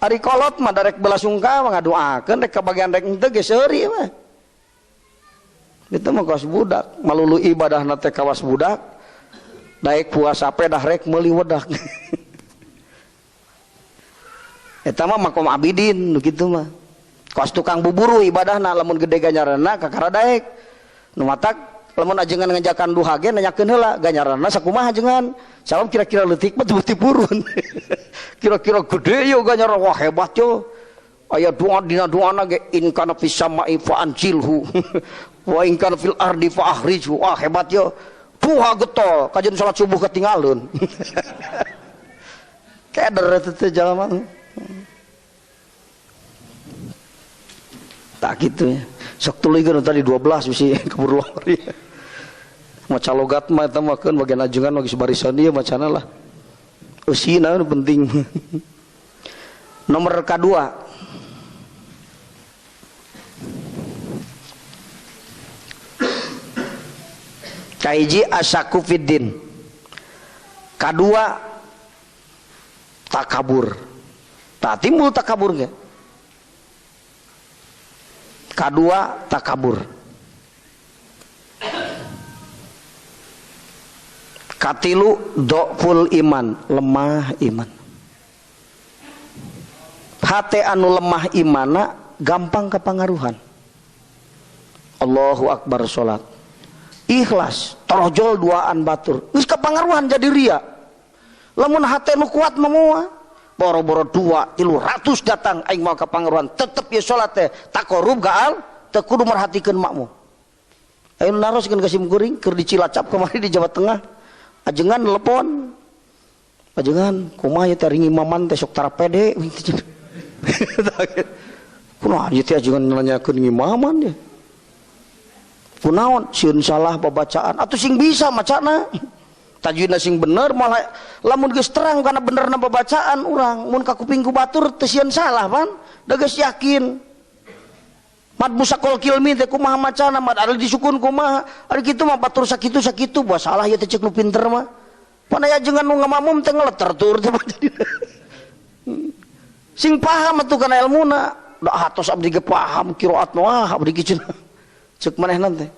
Ari kolot mah darek belasungkawa ngadoakeun rek kebagian rek henteu ge seuri mah. Itu mah kawas budak, malulu ibadahna teh kawas budak. Daek puasa pedah rek meuli wedak. Eta mah makom abidin nu kitu mah. Kawas tukang buburu ibadahna lamun gede ganjaranna kakara daek. Nu matak lamun ajengan ngajakan duha ge nanyakeun heula ganjaranna sakumaha ajengan. Sabab kira-kira leutik mah teu purun. Kira-kira gede yo ganjaran wah hebat yo. Aya doa dina doana ge in kana fis sama'i fa anjilhu wa in kana fil ardi fa akhrijhu. Wah hebat yo. Duha getol kajian salat subuh ketinggalan. Keder eta teh jalma. Tak gitu ya. Sok tuluykeun tadi 12 bisi keburu lari. Maca logat mah eta mah keun bagian ajengan mah geus barisan ieu macana lah. Eusina nu penting. Nomor kedua. Kaiji asaku fiddin. Kadua takabur. Tak timbul takabur ge. Kadua takabur. Katilu do'ful iman, lemah iman. Hate anu lemah imana gampang kepengaruhan. Allahu akbar salat. Ikhlas, torojol duaan batur. Geus kepengaruhan jadi ria. Lamun hate nu kuat mah moal. Boro-boro 200-300 datang aing mau kepengaruhan, tetep ye salat teh takorub gaal, teu kudu merhatikeun makmu. Ayo naroskeun ka sim kuring keur di Cilacap kamari di Jawa Tengah. Ajengan telepon. Ajengan kumaha ye teh ngimaman teh sok tara pede. Kunaon ieu teh ajengan nanyakeun ngimaman ye. Kunaon sieun salah babacaan atuh sing bisa macana. Tajwidna sing bener malah lamun geus terang kana benerna babacaan urang mun ka kuping ku batur teu sieun salah pan da geus yakin. Mad musakol kilmi teh kumaha macana mad adil disukun kumaha ari kitu mah batur sakitu sakitu buah salah ieu teh ceuk nu pinter mah. Pan aya ajengan nu ngamamum teh ngeleter tur teh sing paham atuh kana elmuna da atos abdi ge paham qiraat mah abdi ge cenah ceuk manehna teh.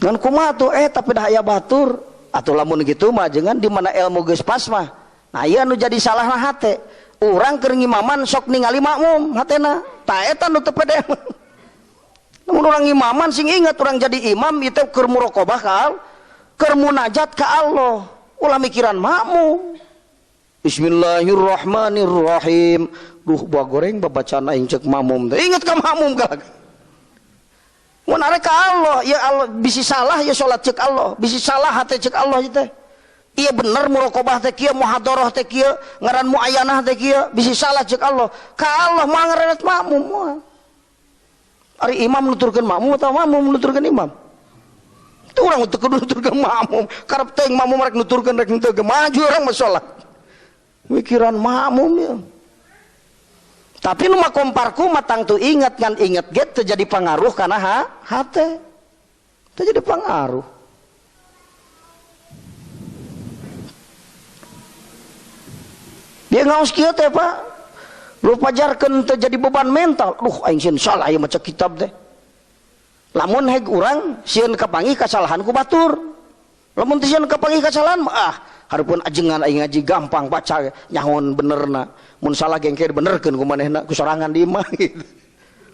Ngan kumaha tuh tapi dah aya batur atuh lamun kitu mah ajengan di mana ilmu geus pas mah. Nah ieu anu jadi salahna hate. Urang keur ngimaman sok ningali makmum hatena. Tah eta nu teu pede. Lamun urang ngimaman sing ingat urang jadi imam ieu teh keur muraqabah ka Allah, keur munajat ka Allah. Ulah mikiran makmum. Bismillahirrahmanirrahim. Duh buah goreng babacaan aing ceuk makmum teh. Ingat ka makmum galak. Mun arek ka Allah, ya Allah bisi salah ya salat ceuk Allah, bisi salah hate ceuk Allah ieu teh. Iya bener muraqabah teh kieu, muhadharah teh kieu, ngaran muayyanah teh kieu, bisi salah ceuk Allah. Ka Allah mah ngaran makmum moal. Ari imam nuturkeun makmum atawa makmum nuturkeun imam? Teu urang teu kudu nuturkeun makmum, karep teuing makmum rek nuturkeun rek henteu ge maju urang mah salat. Mikiran makmum ya. Tapi nu makom parku mah tangtu ingat ngan inget ge teu jadi pangaruh kana hate. Teu jadi pangaruh. Dia ngaos kieu teh Pak. Lu pajarkeun teu jadi beban mental. Duh aing sieun salah ieu maca kitab teh. Lamun heg urang sieun kapanggih kasalahan ku batur. Lamun teu sieun kapanggih kasalahan mah ah hareupeun ajengan aing ngaji gampang baca nyahoan benerna. Mun salah gengke benerkeun ku manehna ku sorangan di imah gitu.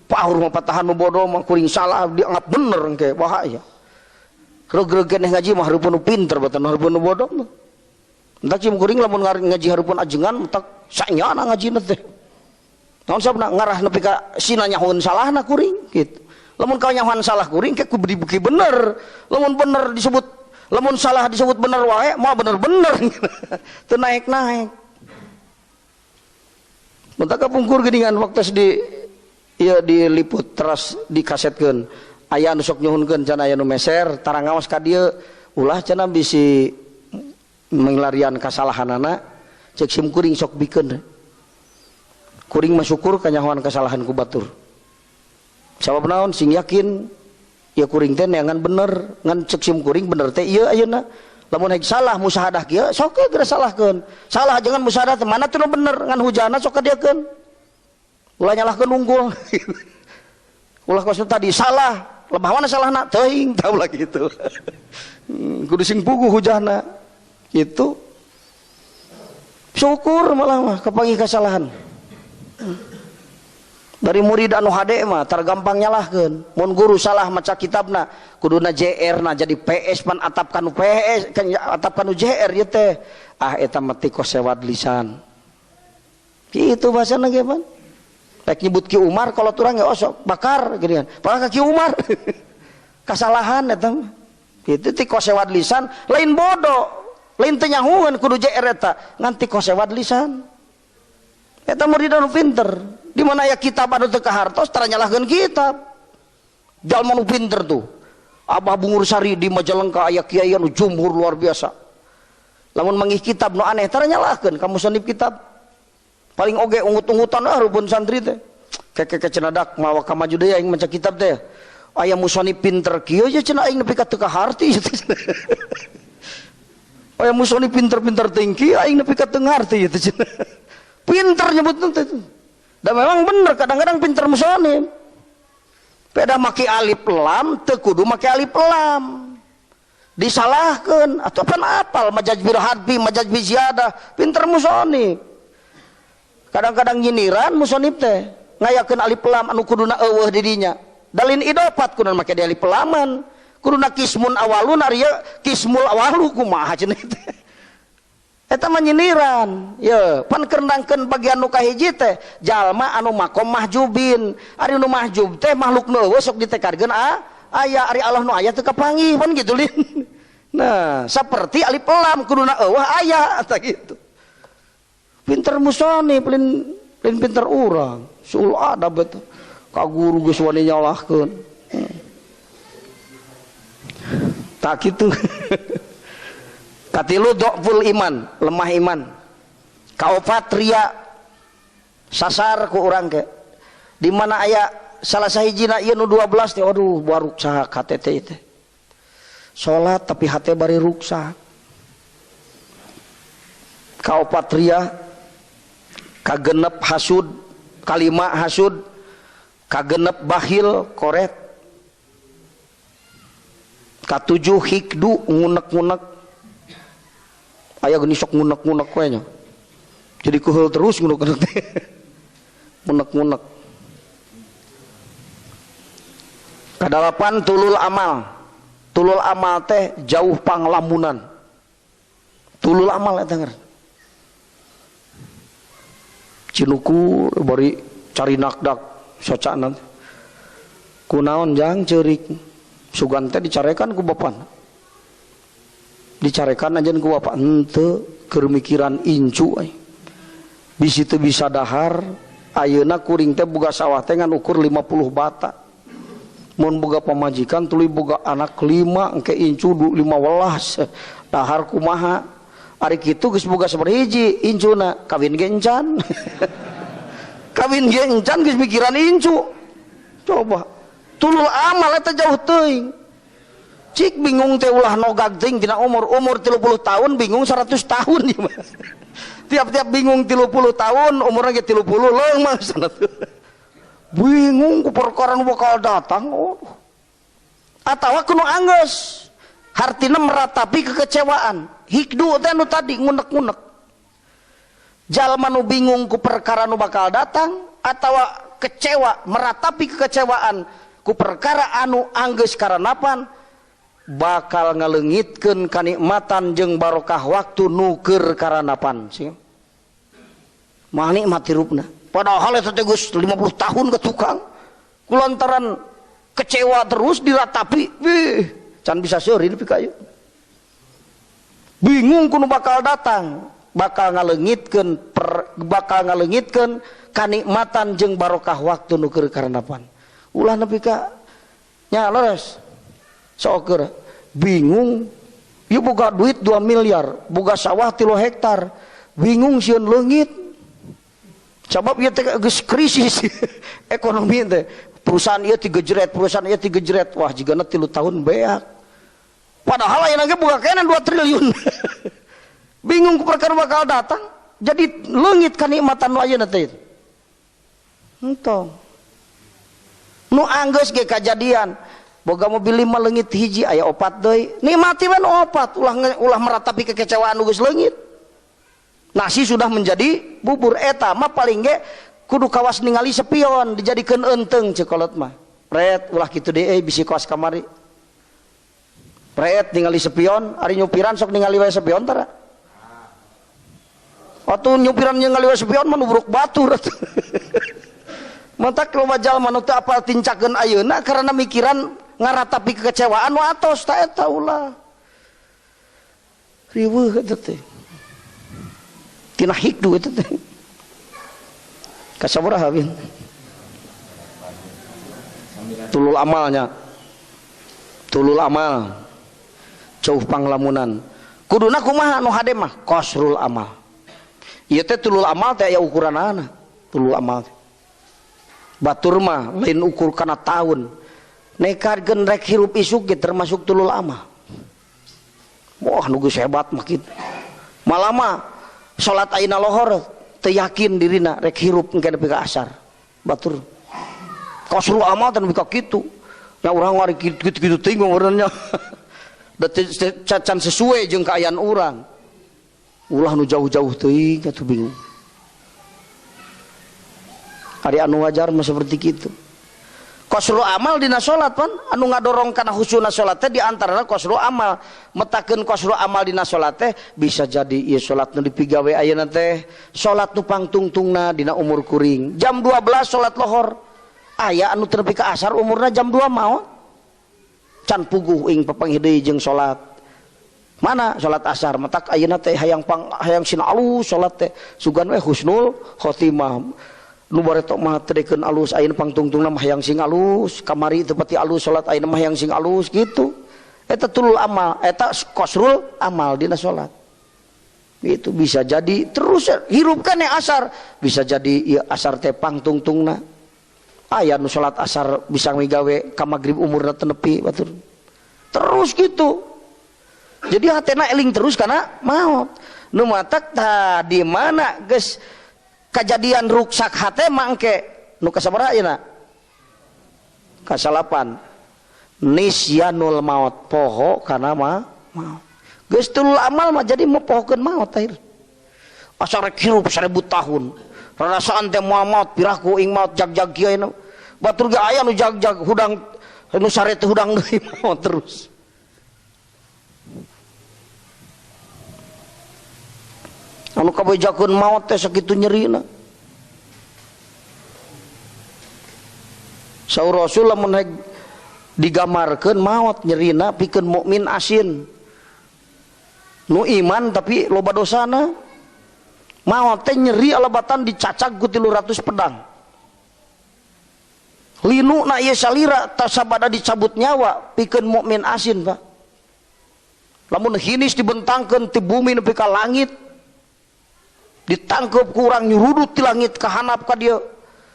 Paur mah patahan nu bodoh mah kuring salah dianggap bener engke bahaya. Reug-reug keneh ngaji mah hareupeun nu pinter batan hareupeun nu bodoh mah. Entak cim kuring lamun ngaji hareupeun ajengan entak sanyana ngajina teh. Naon sabna ngarah nepi ka sina nyahoan salahna kuring gitu. Lamun kau nyahoan salah kuring ke kudu dibukti bener. Lamun bener disebut, lamun salah disebut bener wae mah bener-bener. Teu naik-naik. Mentak kapungkur geuningan waktu di ieu diliput teras dikasetkeun. Aya anu sok nyuhunkeun cenah aya nu meser tarangaos ka dieu ulah cenah bisi menglarian kasalahanana cek sim kuring sok bikeun. Kuring mah syukur kanyahoan kasalahan ku batur. Sabab naon sing yakin ya kuring teh neangan bener ngan cek sim kuring bener teh ieu ayeuna. Lamun heg salah musahadah kieu sok geura salahkeun. Salah jangan musahadah teh mana teu bener ngan hujana sok kadiakeun. Ulah nyalahkeun unggul. Ulah kos tadi salah, lemah mana salahna teuing tah ulah kitu. Kudu sing puguh hujana. Itu syukur malah mah kapanggih kasalahan. Dari murid anu hade mah tergampang nyalahkeun. Mun guru salah maca kitabna kuduna JR na jadi PS pan atap kanu PS kan atap kanu JR ieu teh. Ah eta mah tiko sewad lisan. Kitu bahasana ge pan. Rek nyebut Ki Umar kalau turang ge osok bakar geuningan. Bakar ka Ki Umar. Kasalahan eta mah. Kitu tiko sewad lisan lain bodoh. Lain teu nyahueun kudu JR eta ngan tiko sewad lisan. Eta murid anu pinter. Di mana aya kitab anu teu kahartos tara nyalahkeun kitab. Jalma nu pinter tuh. Abah Bungur Sari di Majalengka aya kiai anu jumhur luar biasa. Lamun manggih kitab nu aneh tara nyalahkeun ka musannif kitab. Paling oge ungut-ungutan ah rupun santri teh. Keke cenadak mawa ka maju deui aing maca kitab teh. Aya musannif pinter kieu ye cenah aing nepi ka teu kaharti. Aya musannif pinter-pinter tingki aing nepi ka teu ngarti ieu teh cenah. Pinter nyebut teh. Dan memang bener kadang-kadang pinter musonib. Beda maki alif lam teu kudu maki alif lam. Disalahkeun atau pan apal majaz bil hadfi, majaz bi ziyadah, pinter musonib. Kadang-kadang nyiniran musonib teh ngayakeun alif lam anu kuduna eueuh di dinya. Dalin idofat kuduna make alif laman. Kuduna kismun awalun ari kismul awalu kumaha cenah teh. Eta mah nyiniran, ye, pan kerendangkeun bagian nu kahiji teh jalma anu makom mahjubin. Ari nu mahjub teh makhluk nu eueuh sok ditekarkeun aya ari Allah nu aya teu kapanggih pan kitu lin. Nah, saperti alif lam kuduna eueuh aya tah kitu. Pinter musonif lain lain pinter urang, suul adab eta. Ka guru geus wani nyalahkeun. Tah kitu. Katilu dhaful iman, lemah iman. Kaopat ria, sasar ku urang ke. Di mana aya salah sahijina ieu nu 12 teh aduh baruksak hate teh teh. Salat tapi hate bari ruksak. Kaopat ria, kagenep hasud, kalima hasud, kagenep bakhil koret. Katujuh hikdu ngunek-ngunek. Aya geuning sok ngunek-ngunek we nya. Jadi kuhul terus ngunek-ngunek teh. Ngunek-ngunek. Kadalapan tulul amal. Tulul amal teh jauh panglamunan. Tulul amal eta ngaran. Cinuku bari cari nakdak socana. Kunaon jang ceurik. Sugan teh dicarekan ku bapana. Dicarekan aja ku bapak henteu keur mikiran incu euy. Bisi teu bisa dahar, ayeuna kuring teh boga sawah teh ngan ukur 50 bata. Mun boga pamajikan tuluy boga anak 5 engke incu 15 dahar kumaha. Ari kitu geus boga sabarahiji incuna kawin ge encan. Kawin ge encan geus mikiran incu. Coba tulul amal eta jauh teuing. Cik bingung teh ulah nogag teuing dina umur 30 tahun bingung 100 tahun ieu mah. Tiap-tiap bingung 30 tahun umurna ge 30 leung mah sana. Bingung ku perkara nu bakal datang. Oh. Atawa kudu anggeus. Hartina meratapi kekecewaan. Hikdu teh nu tadi ngunek-ngunek. Jalma nu bingung ku perkara nu bakal datang atawa kecewa meratapi kekecewaan ku perkara anu anggeus karanapan bakal ngaleungitkeun kanikmatan jeung barokah waktu nu keur karanapan sih. Mah nikmat hirupna. Padahal eta teh geus 50 tahun ke tukang. Kulantaran kecewa terus diratapi, wih, can bisa seuri nepi ka ieu. Bingung ku nu bakal datang, bakal ngaleungitkeun kanikmatan jeung barokah waktu nu keur karanapan. Ulah nepi ka nya leres. Sok bingung, ieu boga duit 2 miliar, boga sawah 3 hektar, bingung sieun leungit. Sabab ieu teh geus krisis ekonomi teh. Perusahaan ieu tigejret, perusahaan ieu tigejret. Wah, jigana 3 tahun beak. Padahal ayeuna ge boga keneh 2 triliun. Bingung ku perkara bakal datang, jadi leungit kanikmatan nu ayeuna teh. Entong. Nu anggeus ge kajadian. Boga mobil 5 leungit hiji aya 4 deui. Nikmati we nu 4, ulah meratapi kekecewaan nu geus leungit. Nasi sudah menjadi bubur eta mah paling ge kudu kawas ningali sepion dijadikeun eunteung ceuk kolot mah. Pret ulah kitu deui bisi kawas kamari. Pret ningali sepion, ari nyupiran sok ningali wae sepion tara. Atuh nyupiran ningali wae sepion mah nubruk batur atuh. Mantak loba jalma nu teu apal tincakeun ayeuna karena mikiran ngaratapi kekecewaan nu atos ta eta ulah. Riweuh eta teh. Tina hikdu eta teh. Kasabaraha bin? Tulul amalnya. Tulul amal. Jauh panglamunan. Kuduna kumaha nu hade mah qasrul amal. Ieu teh tulul amal teh aya ukuranana. Tulul amal. Batur mah lain ukur kana tahun. Nekarkeun rek hirup isuk ge termasuk tulul amal. Wah nu geus hebat mah kitu. Malama salat ayeuna lohor teu yakin dirina rek hirup engke nepi ka asar. Batur. Qasrul amal teh nepi ka kitu. Nya urang ari kitu-kitu teuing ngeureunnya. Da can sesuai jeung kaayaan urang. Ulah nu jauh-jauh teuing atuh bingung. Ari anu wajar mah seperti kitu. Qasrul amal dina salat pan anu ngadorong kana khusuna salat teh di antarana qasrul amal. Metakeun qasrul amal dina salat teh bisa jadi ieu salat nu dipigawe ayeuna teh salat nu pangtungtungna dina umur kuring. Jam 12 salat lohor. Aya anu teu nepi ka asar umurna jam 2 maot. Can puguh ing papanggih deui jeung salat. Mana salat asar matak ayeuna teh hayang pang hayang sina alus salat teh sugan we husnul khotimah. Nu bareto mah teu alus ayeuna pangtungtungna mah hayang sing alus kamari teu pati alus salat ayeuna mah hayang sing alus gitu. Eta tulul amal, eta qasrul amal dina salat. Itu bisa jadi terus hirupkan ya asar, bisa jadi ieu asar teh pangtungtungna. Aya nu salat asar bisa migawe ka magrib umurna teu nepi batur. Terus gitu. Jadi hatena eling terus karena maot. Nu matak tah di mana geus kejadian ruksak hate mangke nu kasabaraha ayeuna? Kasalapan. Nisyanul maut poho kana ma maut. Geus tulul amal mah jadi mopohokeun maut akhir. Asa rek hirup 1000 tahun. Rarasaan teh moal maut piraku ing maut jag-jag kieu ayeuna. Batur ge aya nu jag-jag hudang nu sare teh hudang deui maut terus. Anu kabejakeun maot teh sakitu nyerina. Saur Rasul lamun rek digambarkeun maot nyerina pikeun mukmin asin. Nu iman tapi loba dosana. Maot teh nyeri alabatan dicacag ku 300 pedang. Linu na ieu salira tasabada dicabut nyawa pikeun mukmin asin Pak. Lamun hinis dibentangkeun ti bumi nepi ka langit, ditangkep ku urang nyurudut ti langit ka handap ka dieu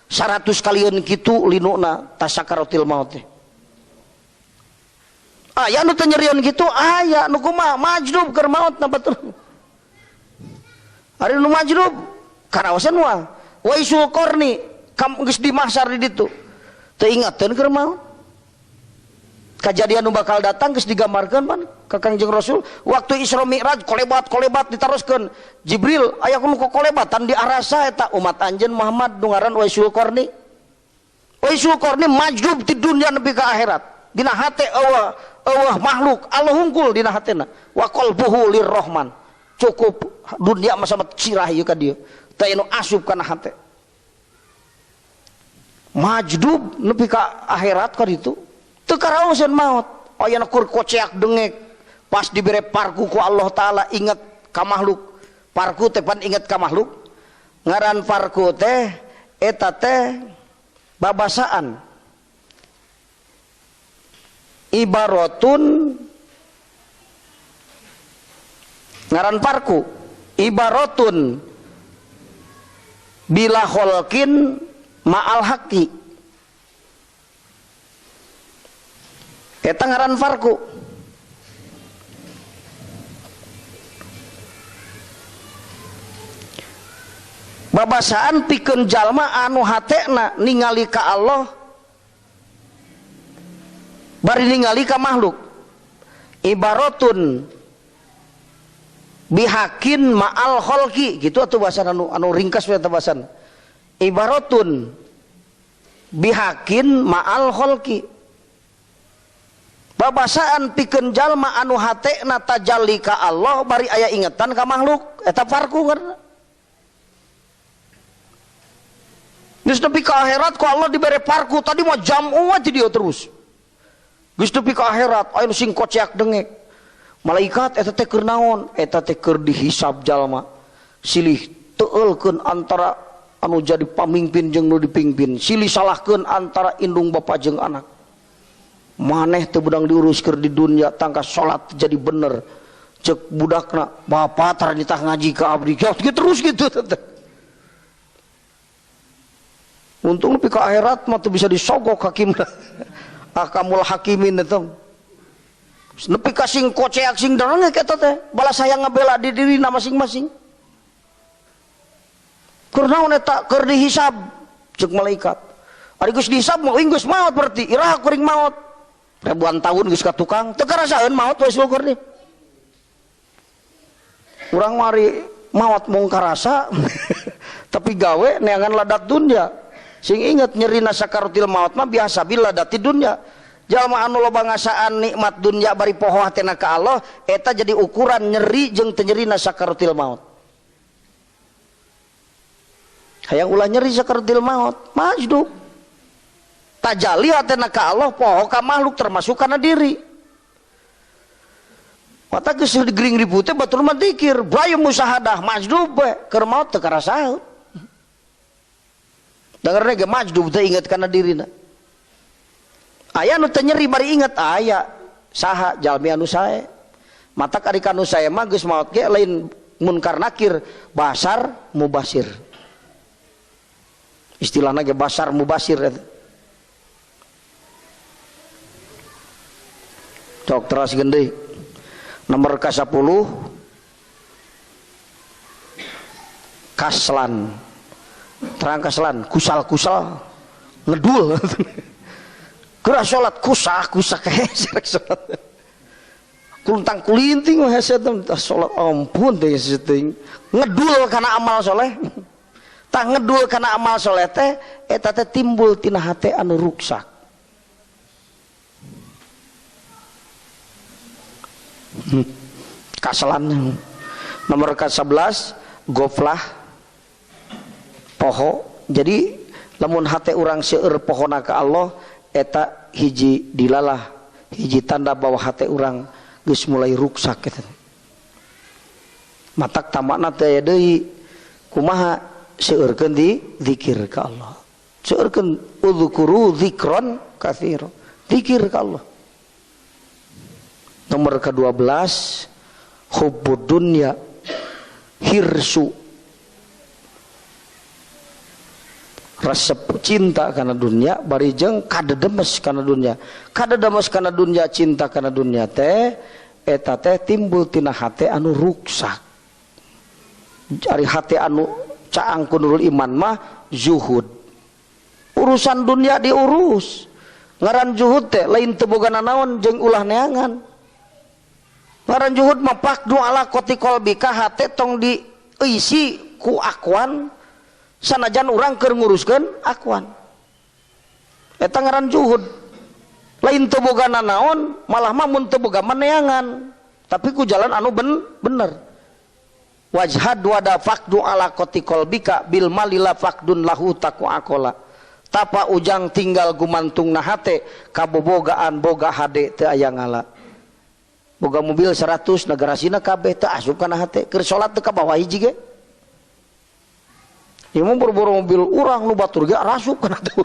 100 kalieun kitu linuna tasakaratil maut teh. Aya nu teu nyerieun kitu, aya nu kumaha majdub keur maot na batur. Ari nu majdub karaosan moal. Waisul qarni kam geus di mahsar di ditu. Teu ingateun keur maot. Kajadian nu bakal datang geus digambarkeun pan ka Kangjeng Rasul waktu Isra Mi'raj kolebat-kolebat ditaroskeun. Jibril aya nu kolebatan di arasa eta umat anjeun Muhammad nu ngaran Waisul Qarni. Waisul Qarni majdub ti dunya nepi ka akhirat. Dina hate eueuh eueuh makhluk Allah hungkul dina hatena. Wa qalbuhu lirrahman. Cukup dunia mah sama cirah ieu ka dieu. Teu anu asup kana hate. Majdub nepi ka akhirat ka ditu. Teu karaoseun maot. Aya nu keur koceak dengek pas dibere parku ku Allah taala inget ka makhluk. Parku teh pan inget ka makhluk. Ngaran parku teh eta teh babasaan. Ibaratun ngaran parku ibaratun bila kholqin ma'al haqi. Eta ngaran farku. Babasaan pikeun jalma anu hatena ningali ka Allah bari ningali ka makhluk. Ibaratun bihakin ma'al kholqi gitu atuh bahasan anu ringkas we eta bahasan. Ibaratun bihakin ma'al kholqi. Babasaan pikeun jalma anu hatena tajalli ka Allah bari aya ingetan ka makhluk eta farku ngaranna. Geus nepi ka akhirat ku Allah dibere parku tadi mah jam'u ti dieu terus. Geus nepi ka akhirat aya nu sing koceak dengek. Malaikat eta teh keur naon? Eta teh keur dihisab jalma. Silih teueulkeun antara anu jadi pamimpin jeung nu dipingpin, silih salahkeun antara indung bapa jeung anak. Maneh teu beudang diurus keur di dunia tangka salat jadi bener. Cek budakna, bapa tara nitah ngaji ka abdi. Gitu terus gitu. Untung nepi ka akhirat mah teu bisa disogok hakimna. Ahkamul hakimin eta. Nepi ka sing koceak sing derengek eta teh, balas hayang ngabela di dirina masing-masing. Keur naon eta keur dihisab cek malaikat. Ari geus dihisab mah geus maot berarti iraha kuring maot. Ribuan tahun geus ka tukang teu karasaeun maot we syukur nih. Urang mari maot mung karasa tapi gawe neangan ladat dunya. Sing inget nyerina sakaratil maot mah biasa bila ladati dunya. Jalma anu loba ngasaan nikmat dunya bari poho hatena ka Allah eta jadi ukuran nyeri jeung teu nyerina sakaratil maot. Hayang ulah nyeri sakaratil maot, majdub. Tajali hatena ka Allah poho ka makhluk termasuk kana diri. Mata geus digering ribut teh batur mah dikir, bayu musahadah majdub we, keur maot teu karasaeun. Dengarna ge majdub teh inget kana dirina. Aya nu teu nyeri bari inget aya saha jalmi anu sae. Matak ari ka nu sae mah geus maot ge lain munkar nakir, basar mubasir. Istilahna ge basar mubasir eta. Cok teras gede. Nomor ke-10 kaslan. Terang kaslan, kusal-kusal ngedul. Geura salat kusah-kusah hese salat. Kuntang kulinting hese teh salat ampun teh teuing. Ngedul kana amal soleh. Tah ngedul kana amal soleh teh eta teh timbul tina hate anu ruksak. Kaselan. Nomor ke-11 goflah poho. Jadi lamun hate urang seueur pohona ka Allah eta hiji dilalah, hiji tanda bahwa hate urang geus mulai ruksak eta. Matak tamakna teh aya deui kumaha seueurkeun di zikir ka Allah. Seueurkeun udzkuru dzikron katsira. Zikir ka Allah. Nomor ke-12 hubbud dunya hirsu, resep cinta kana dunya bari jeung kadedemes kana dunya. Kadedemes kana dunya, cinta kana dunya teh eta teh timbul tina hate anu ruksak. Ari hate anu caang ku nurul iman mah zuhud. Urusan dunia diurus. Ngaran zuhud teh lain teu boga nanaon jeung ulah neangan. Ngaran zuhud mah pakdu ala qoti qalbika, hate tong diisi ku akuan sanajan urang keur nguruskeun akuan. Eta ngaran zuhud. Lain teu boga nanaon, malah mah mun teu boga meneangan, tapi ku jalan anu bener. Wajhad wada faqdu ala qoti qalbika bil malila faqdun lahu taqu aqala. Tapa ujang tinggal gumantung na hate kabobogaan boga hade teu aya ngala. Boga mobil 100 nagarasina kabeh teu asup kana hate, keur salat teu ka bawah hiji ge. Ieu mah boro-boro mobil urang nu batur ge rasup kana teh.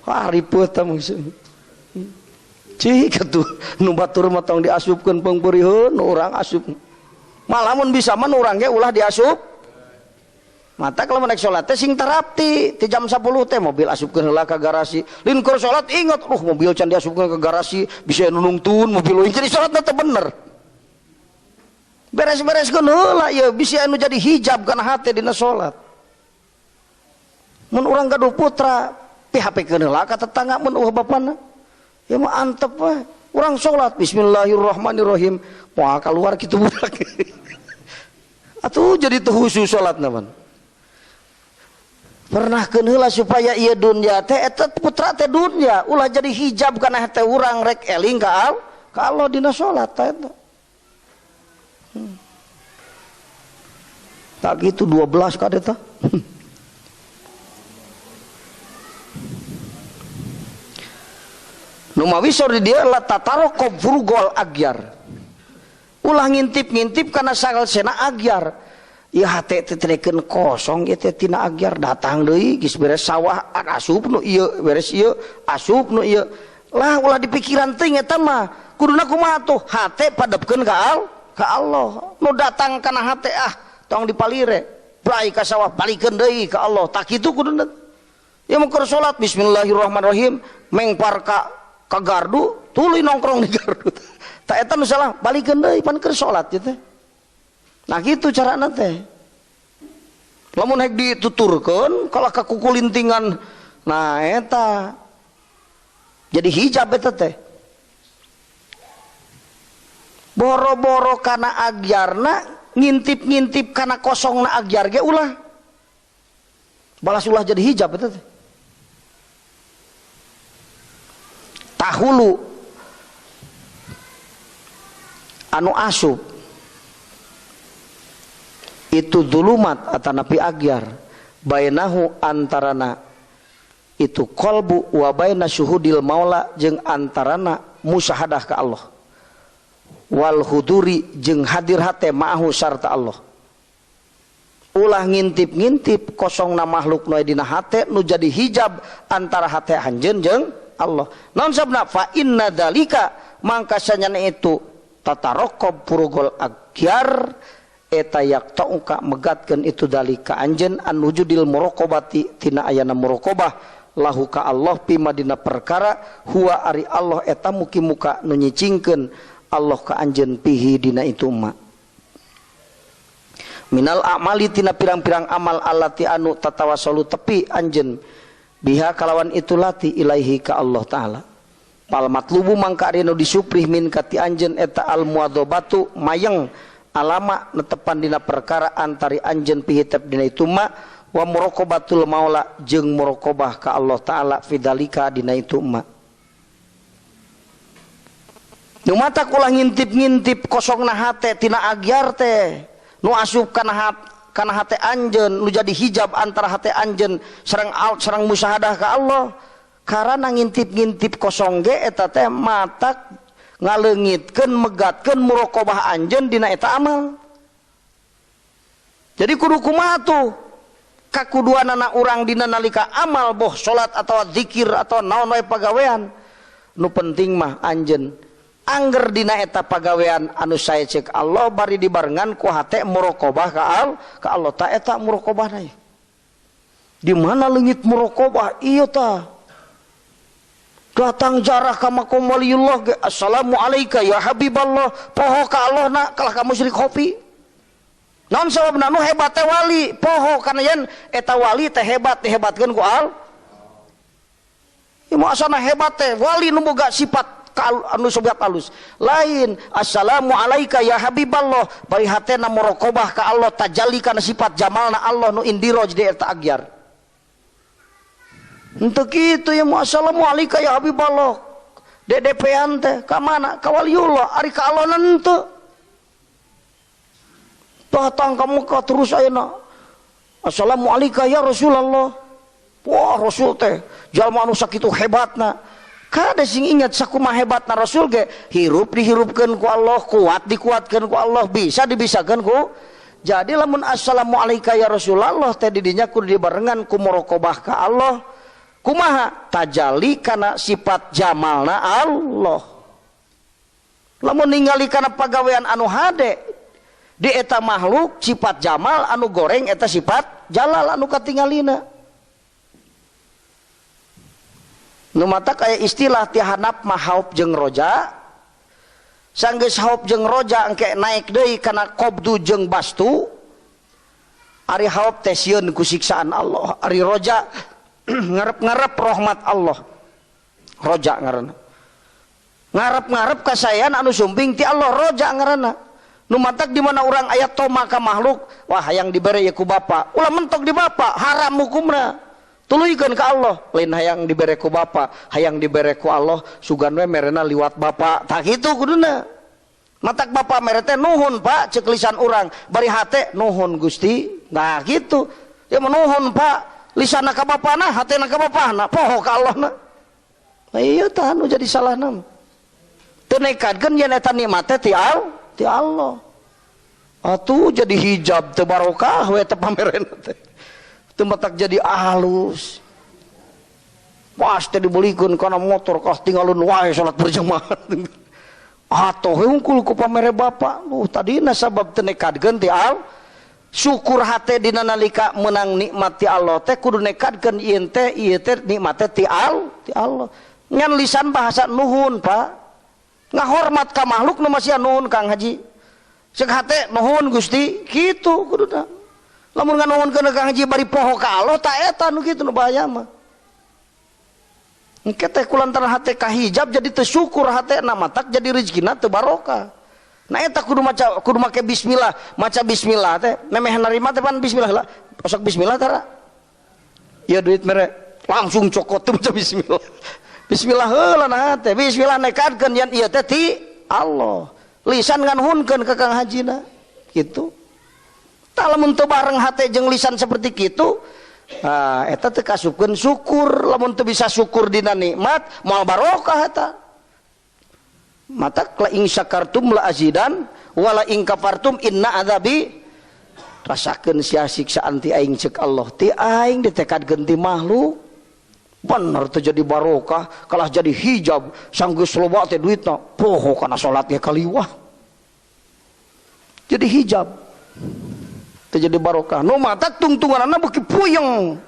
Wah ripuh tah maksudna. Cik atuh nu batur mah tong diasupkeun peungpeuriheun nu urang asup. Malah mun bisa mah nu urang ge ulah diasup. Mata kalau naik sholat teh sing tarapti ti jam 10 teh mobil asupkeun heula ka garasi. Lin keur sholat ingat, mobil can diasupkeun ke garasi, bisa nunungtun mobil euy jadi sholatna teh bener. Beres-bereskeun heula ieu bisi anu jadi hijab kana hate dina sholat. Mun urang gaduh putra, PHP-keun heula ka tetangga mun eueuh bapana. Ya mah antep we. Urang sholat bismillahirrahmanirrahim, wah keluar kitu budak. Atuh jadi teu khusyuk sholatna man. Pernahkeun heula supaya ieu dunya teh eta putra teh dunya ulah jadi hijab kana teh urang rek eling ka Allah dina salat teh eta. Tak gitu 12 ka eta. Nu mawi saur di dieu la tataraqab furugol agyar. Ulah ngintip-ngintip kana sagalsena agyar. Ieu hate teh trekeun kosong ieu teh tina agyar datang deui geus beres sawah asup nu ieu beres ieu asup nu ieu. Lah ulah dipikiran teuing eta mah kuduna kumaha tuh hate padepkeun ka Allah. Nu datang kana hate ah tong dipalire brai ka sawah balikeun deui ka Allah. Tak kitu kuduna. Ieu mun keur salat bismillahirrahmanirrahim mengpar ka gardu tuluy nongkrong di gardu. Tak eta nu salah balikeun deui pan keur salat ieu teh. Nah gitu carana teh. Lamun hek dituturkeun kalah ka kukulintingan. Nah eta jadi hijab eta teh. Boro-boro kana agyarna ngintip-ngintip kana kosongna agyar ge ulah. Balas ulah jadi hijab eta teh. Tahulu anu asup itu zulumat atanapi agyar bainahu antarana itu kolbu wa baina syuhudil maula jeung antarana musyahadah ka Allah wal huduri jeung hadir hate ma'ahu sarta Allah. Ulah ngintip-ngintip kosongna makhluk nu dina hate nu jadi hijab antara hate anjeun jeung Allah. Naon sabna fa inna dalika mangka sanyana itu tataraqab furugol agyar eta yaktauka megatkeun itu dalika anjeun an wujudil muraqabati tina ayana muraqabah lahu ka Allah pima dina perkara huwa ari Allah eta muki muka nu nyicingkeun Allah ka anjeun pihi dina itu ma minal amali tina pirang-pirang amal allati anu tatawassalu tepi anjeun biha kalawan itu lati ilaihi ka Allah taala. Pal matlubu mangka ari nu disuprih min ka ti anjeun eta al muadzabatu mayeng alama netepan dina perkara antari anjeun pihitep dina itu ma wa muraqabatul maula jeung muraqabah ka Allah taala fidalika dina itu ma. Nu matak ulah ngintip-ngintip kosongna hate tina agyar teh nu asup kana hate anjeun nu jadi hijab antara hate anjeun sareng musyahadah ka Allah. Karena ngintip-ngintip kosong ge eta teh matak ngaleungitkeun megatkeun muraqabah anjeun dina eta amal. Jadi kudu kumaha tuh? kakuduanana urang dina nalika amal boh salat atau zikir atau naon wae pagawean nu penting mah anjeun angger dina eta pagawean anu sae ceuk Allah bari dibarengan ku hate muraqabah ka Allah ta eta muraqabahna. Di mana leungit muraqabah ieu tah datang jarah ka makom waliullah ge assalamu alayka ya habiballah poho ka Allah na kalah ka musyrik kopi. Naon sababna nu hebat teh wali poho kana yen eta wali teh hebat dihebatkeun ku al. Ieu mah asana hebat teh wali nu boga sifat anu sobat alus lain assalamu alayka ya habiballah bari hatena muraqabah ka Allah tajalli kana sifat jamalna Allah nu indiroj di eta agyar. Henteu kitu ya assalamu alayka ya habiballah DDP-an teh ka mana ka waliullah ari ka Allah henteu. Datang ka Mekah terus ayeuna assalamu alayka ya Rasulullah. Wah Rasul teh jalma anu sakitu hebatna. Kada sing ingat sakumaha hebatna Rasul ge hirup dihirupkeun ku Allah, kuat dikuatkeun ku Allah, bisa dibisakeun ku. Jadi lamun assalamu alayka ya Rasulullah teh di dinya kudu dibarengan ku muraqabah ka Allah. Kumaha tajalli kana sifat jamalna Allah. Lamun ningali kana pagawean anu hade di eta makhluk sifat jamal anu goreng eta sifat jalal anu katingalina. Nu matak aya istilah ti hanap mah haub jeung roja. Sanggeus haub jeung roja engke naik deui kana qabdu jeung bastu. Ari haub teh sieun ku siksaan Allah, ari roja ngarep-ngarep rahmat Allah. Roja ngaranna. Ngarep-ngarep kasayan anu sumping ti Allah roja ngaranna. Nu matak di mana urang aya toma ka makhluk, wah hayang dibere ye ku bapa. Ulah mentok di bapa, haram hukumna. Tuluykeun ka Allah, lain hayang dibere ku bapa, hayang dibere ku Allah, sugan we merena liwat bapa. Tah kitu kuduna. Matak bapa mere teh nuhun Pak, ceuk lisan urang, bari hate nuhun Gusti. Nah kitu. Ya nuhun Pak, lisanna ka bapana, hatena ka bapana, poho ka Allahna. Nah ieu tah anu jadi salahna. Teu nekadkeun yen eta nikmat teh ti Allah. Atuh jadi hijab teu barokah we teh pamerena teh. Teu matak jadi halus. Pasti dibelikeun kana motor kah tinggalun wae salat berjamaah. Atuh hungkul ku pamere bapa. Tadina sabab teu nekadkeun ti al. Syukur hate dina nalika meunang nikmat ti Allah teh kudu nekadkeun ieu teh nikmat teh ti Allah. Ngan lisan bahasa nuhun, Pak. Ngahormat ka makhluk nu masih nuhun Kang Haji. Ceuk hate nuhun Gusti, kitu kuduna. Lamun nganuhunkeun Kang Haji bari poho ka Allah ta eta nu kitu nu bahaya mah. Engke teh kulantaran hate kahijab jadi teu syukur hatena matak jadi rezekina teu barokah. Nah eta kudu maca kudu make bismillah, maca bismillah teh memeh narima teh pan bismillah lah. Osok bismillah tara. Ya duit mere langsung cokot teu maca bismillah. Bismillah heula nah teh, bismillah nekadkeun yen ieu teh ti Allah. Lisan nganuhunkeun ka Kang Hajina kitu. Tah lamun teu bareng hate jeung lisan seperti kitu, ah eta teu kasupkeun syukur. Lamun teu bisa syukur dina nikmat, moal barokah eta. Matak la ing syakartum la azidan wala ing kafartum inna adzabi. Rasakeun sia siksaan ti aing ceuk Allah, ti aing ditekadkeun ti makhluk. Bener teu jadi barokah, kalah jadi hijab, sanggeus loba teh duitna, poho kana salat ge kaliwah. Jadi hijab. Teu jadi barokah. Nu matak tungtunganna beuki puyeng.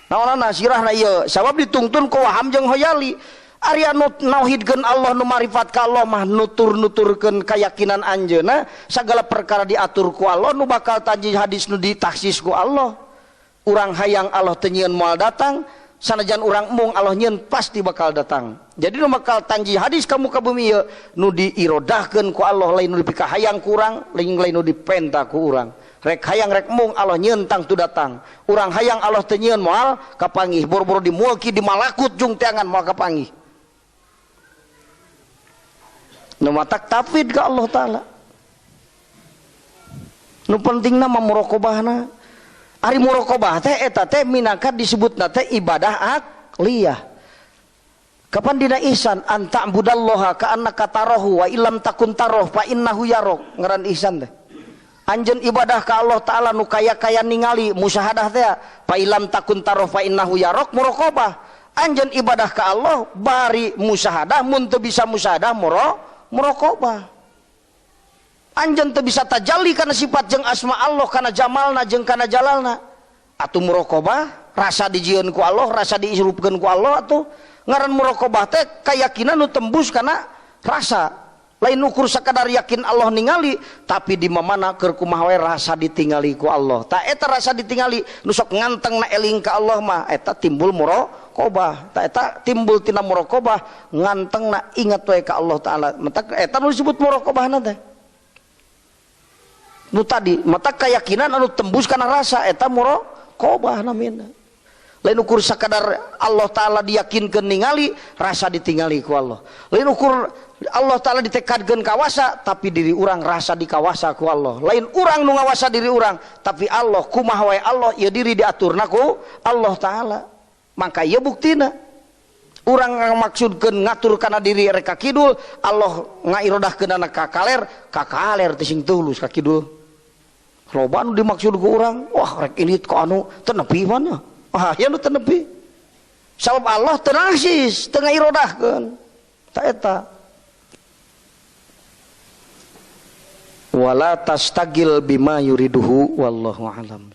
Naonana sirahna ieu, sabab ditungtun ku waham jeung hoyali. Ari anu nauhidkeun Allah nu marifat ka Allah mah nutur-nuturkeun kayakinan anjeunna, sagala perkara diatur ku Allah nu bakal tanji hadis nu ditaksis ku Allah. Urang hayang Allah teu nyieun moal datang, sanajan urang embung Allah nyieun pasti bakal datang. Jadi nu bakal tanji hadis ka muka bumi ieu nu diirodahkeun ku Allah lain nu dipikahayang ku urang, lain nu dipenta ku urang. Rek hayang rek embung Allah nyieun tangtu datang. Urang hayang Allah teu nyieun moal kapanggih, boro-boro di mulki di malakut jung teangan moal kapanggih. Nu matak tafwid ka Allah Ta'ala. Nu pentingna mah muraqabahna. Ari muraqabah teh eta teh minangka disebutna teh ibadah akliyah. Kapan dina ihsan an ta'budallaha ka'annaka tarahu wa illam takun tarahu fa innahu yarok, ngaran ihsan teh. Anjeun ibadah ka Allah Ta'ala nu kaya-kaya ningali musyahadah teh fa ilam takun taroh fa innahu yarok muraqabah. Anjeun ibadah ka Allah bari musyahadah mun teu bisa musyahadah muraqabah. Anjeun teu bisa tajalli kana sifat jeung asma Allah kana jamalna jeung kana jalalna. Atuh muraqabah rasa dijieun ku Allah, rasa diisrupkeun ku Allah atuh ngaran muraqabah teh kayakinan nu tembus kana rasa. Lain ukur sakadar yakin Allah ningali tapi di mana keur kumaha we rasa ditingali ku Allah. Ta eta rasa ditingali nu sok nganteng na eling ka Allah mah eta timbul muraqabah. Ta eta timbul tina muraqabah nganteng na ingat we ka Allah Ta'ala. Mata eta nu disebut muraqabahna teh. Nu tadi mata keyakinan anu tembus kana rasa eta muraqabah namina. Lain ukur sakadar Allah Ta'ala diyakinkeun ningali rasa ditingali ku Allah. Lain ukur Allah Ta'ala ditekadkeun kawasa tapi diri urang rasa dikawasa ku Allah. Lain urang nu ngawasa diri urang tapi Allah kumaha wae Allah ieu diri diaturna ku Allah Ta'ala. Mangka ieu buktina urang ngamaksudkeun ngatur kana diri rek ka kidul, Allah ngairodahkeunana ka kaler, ka kaler teh sing tulus ka kidul. Loba nu dimaksud ku urang, wah rek ini ka anu teu nepi mana. Wah, ya nu teu nepi. Sabab Allah teu narsis, teu ngairodahkeun. Ta eta. Wala tastagil bima yuriduhu wallahu alam.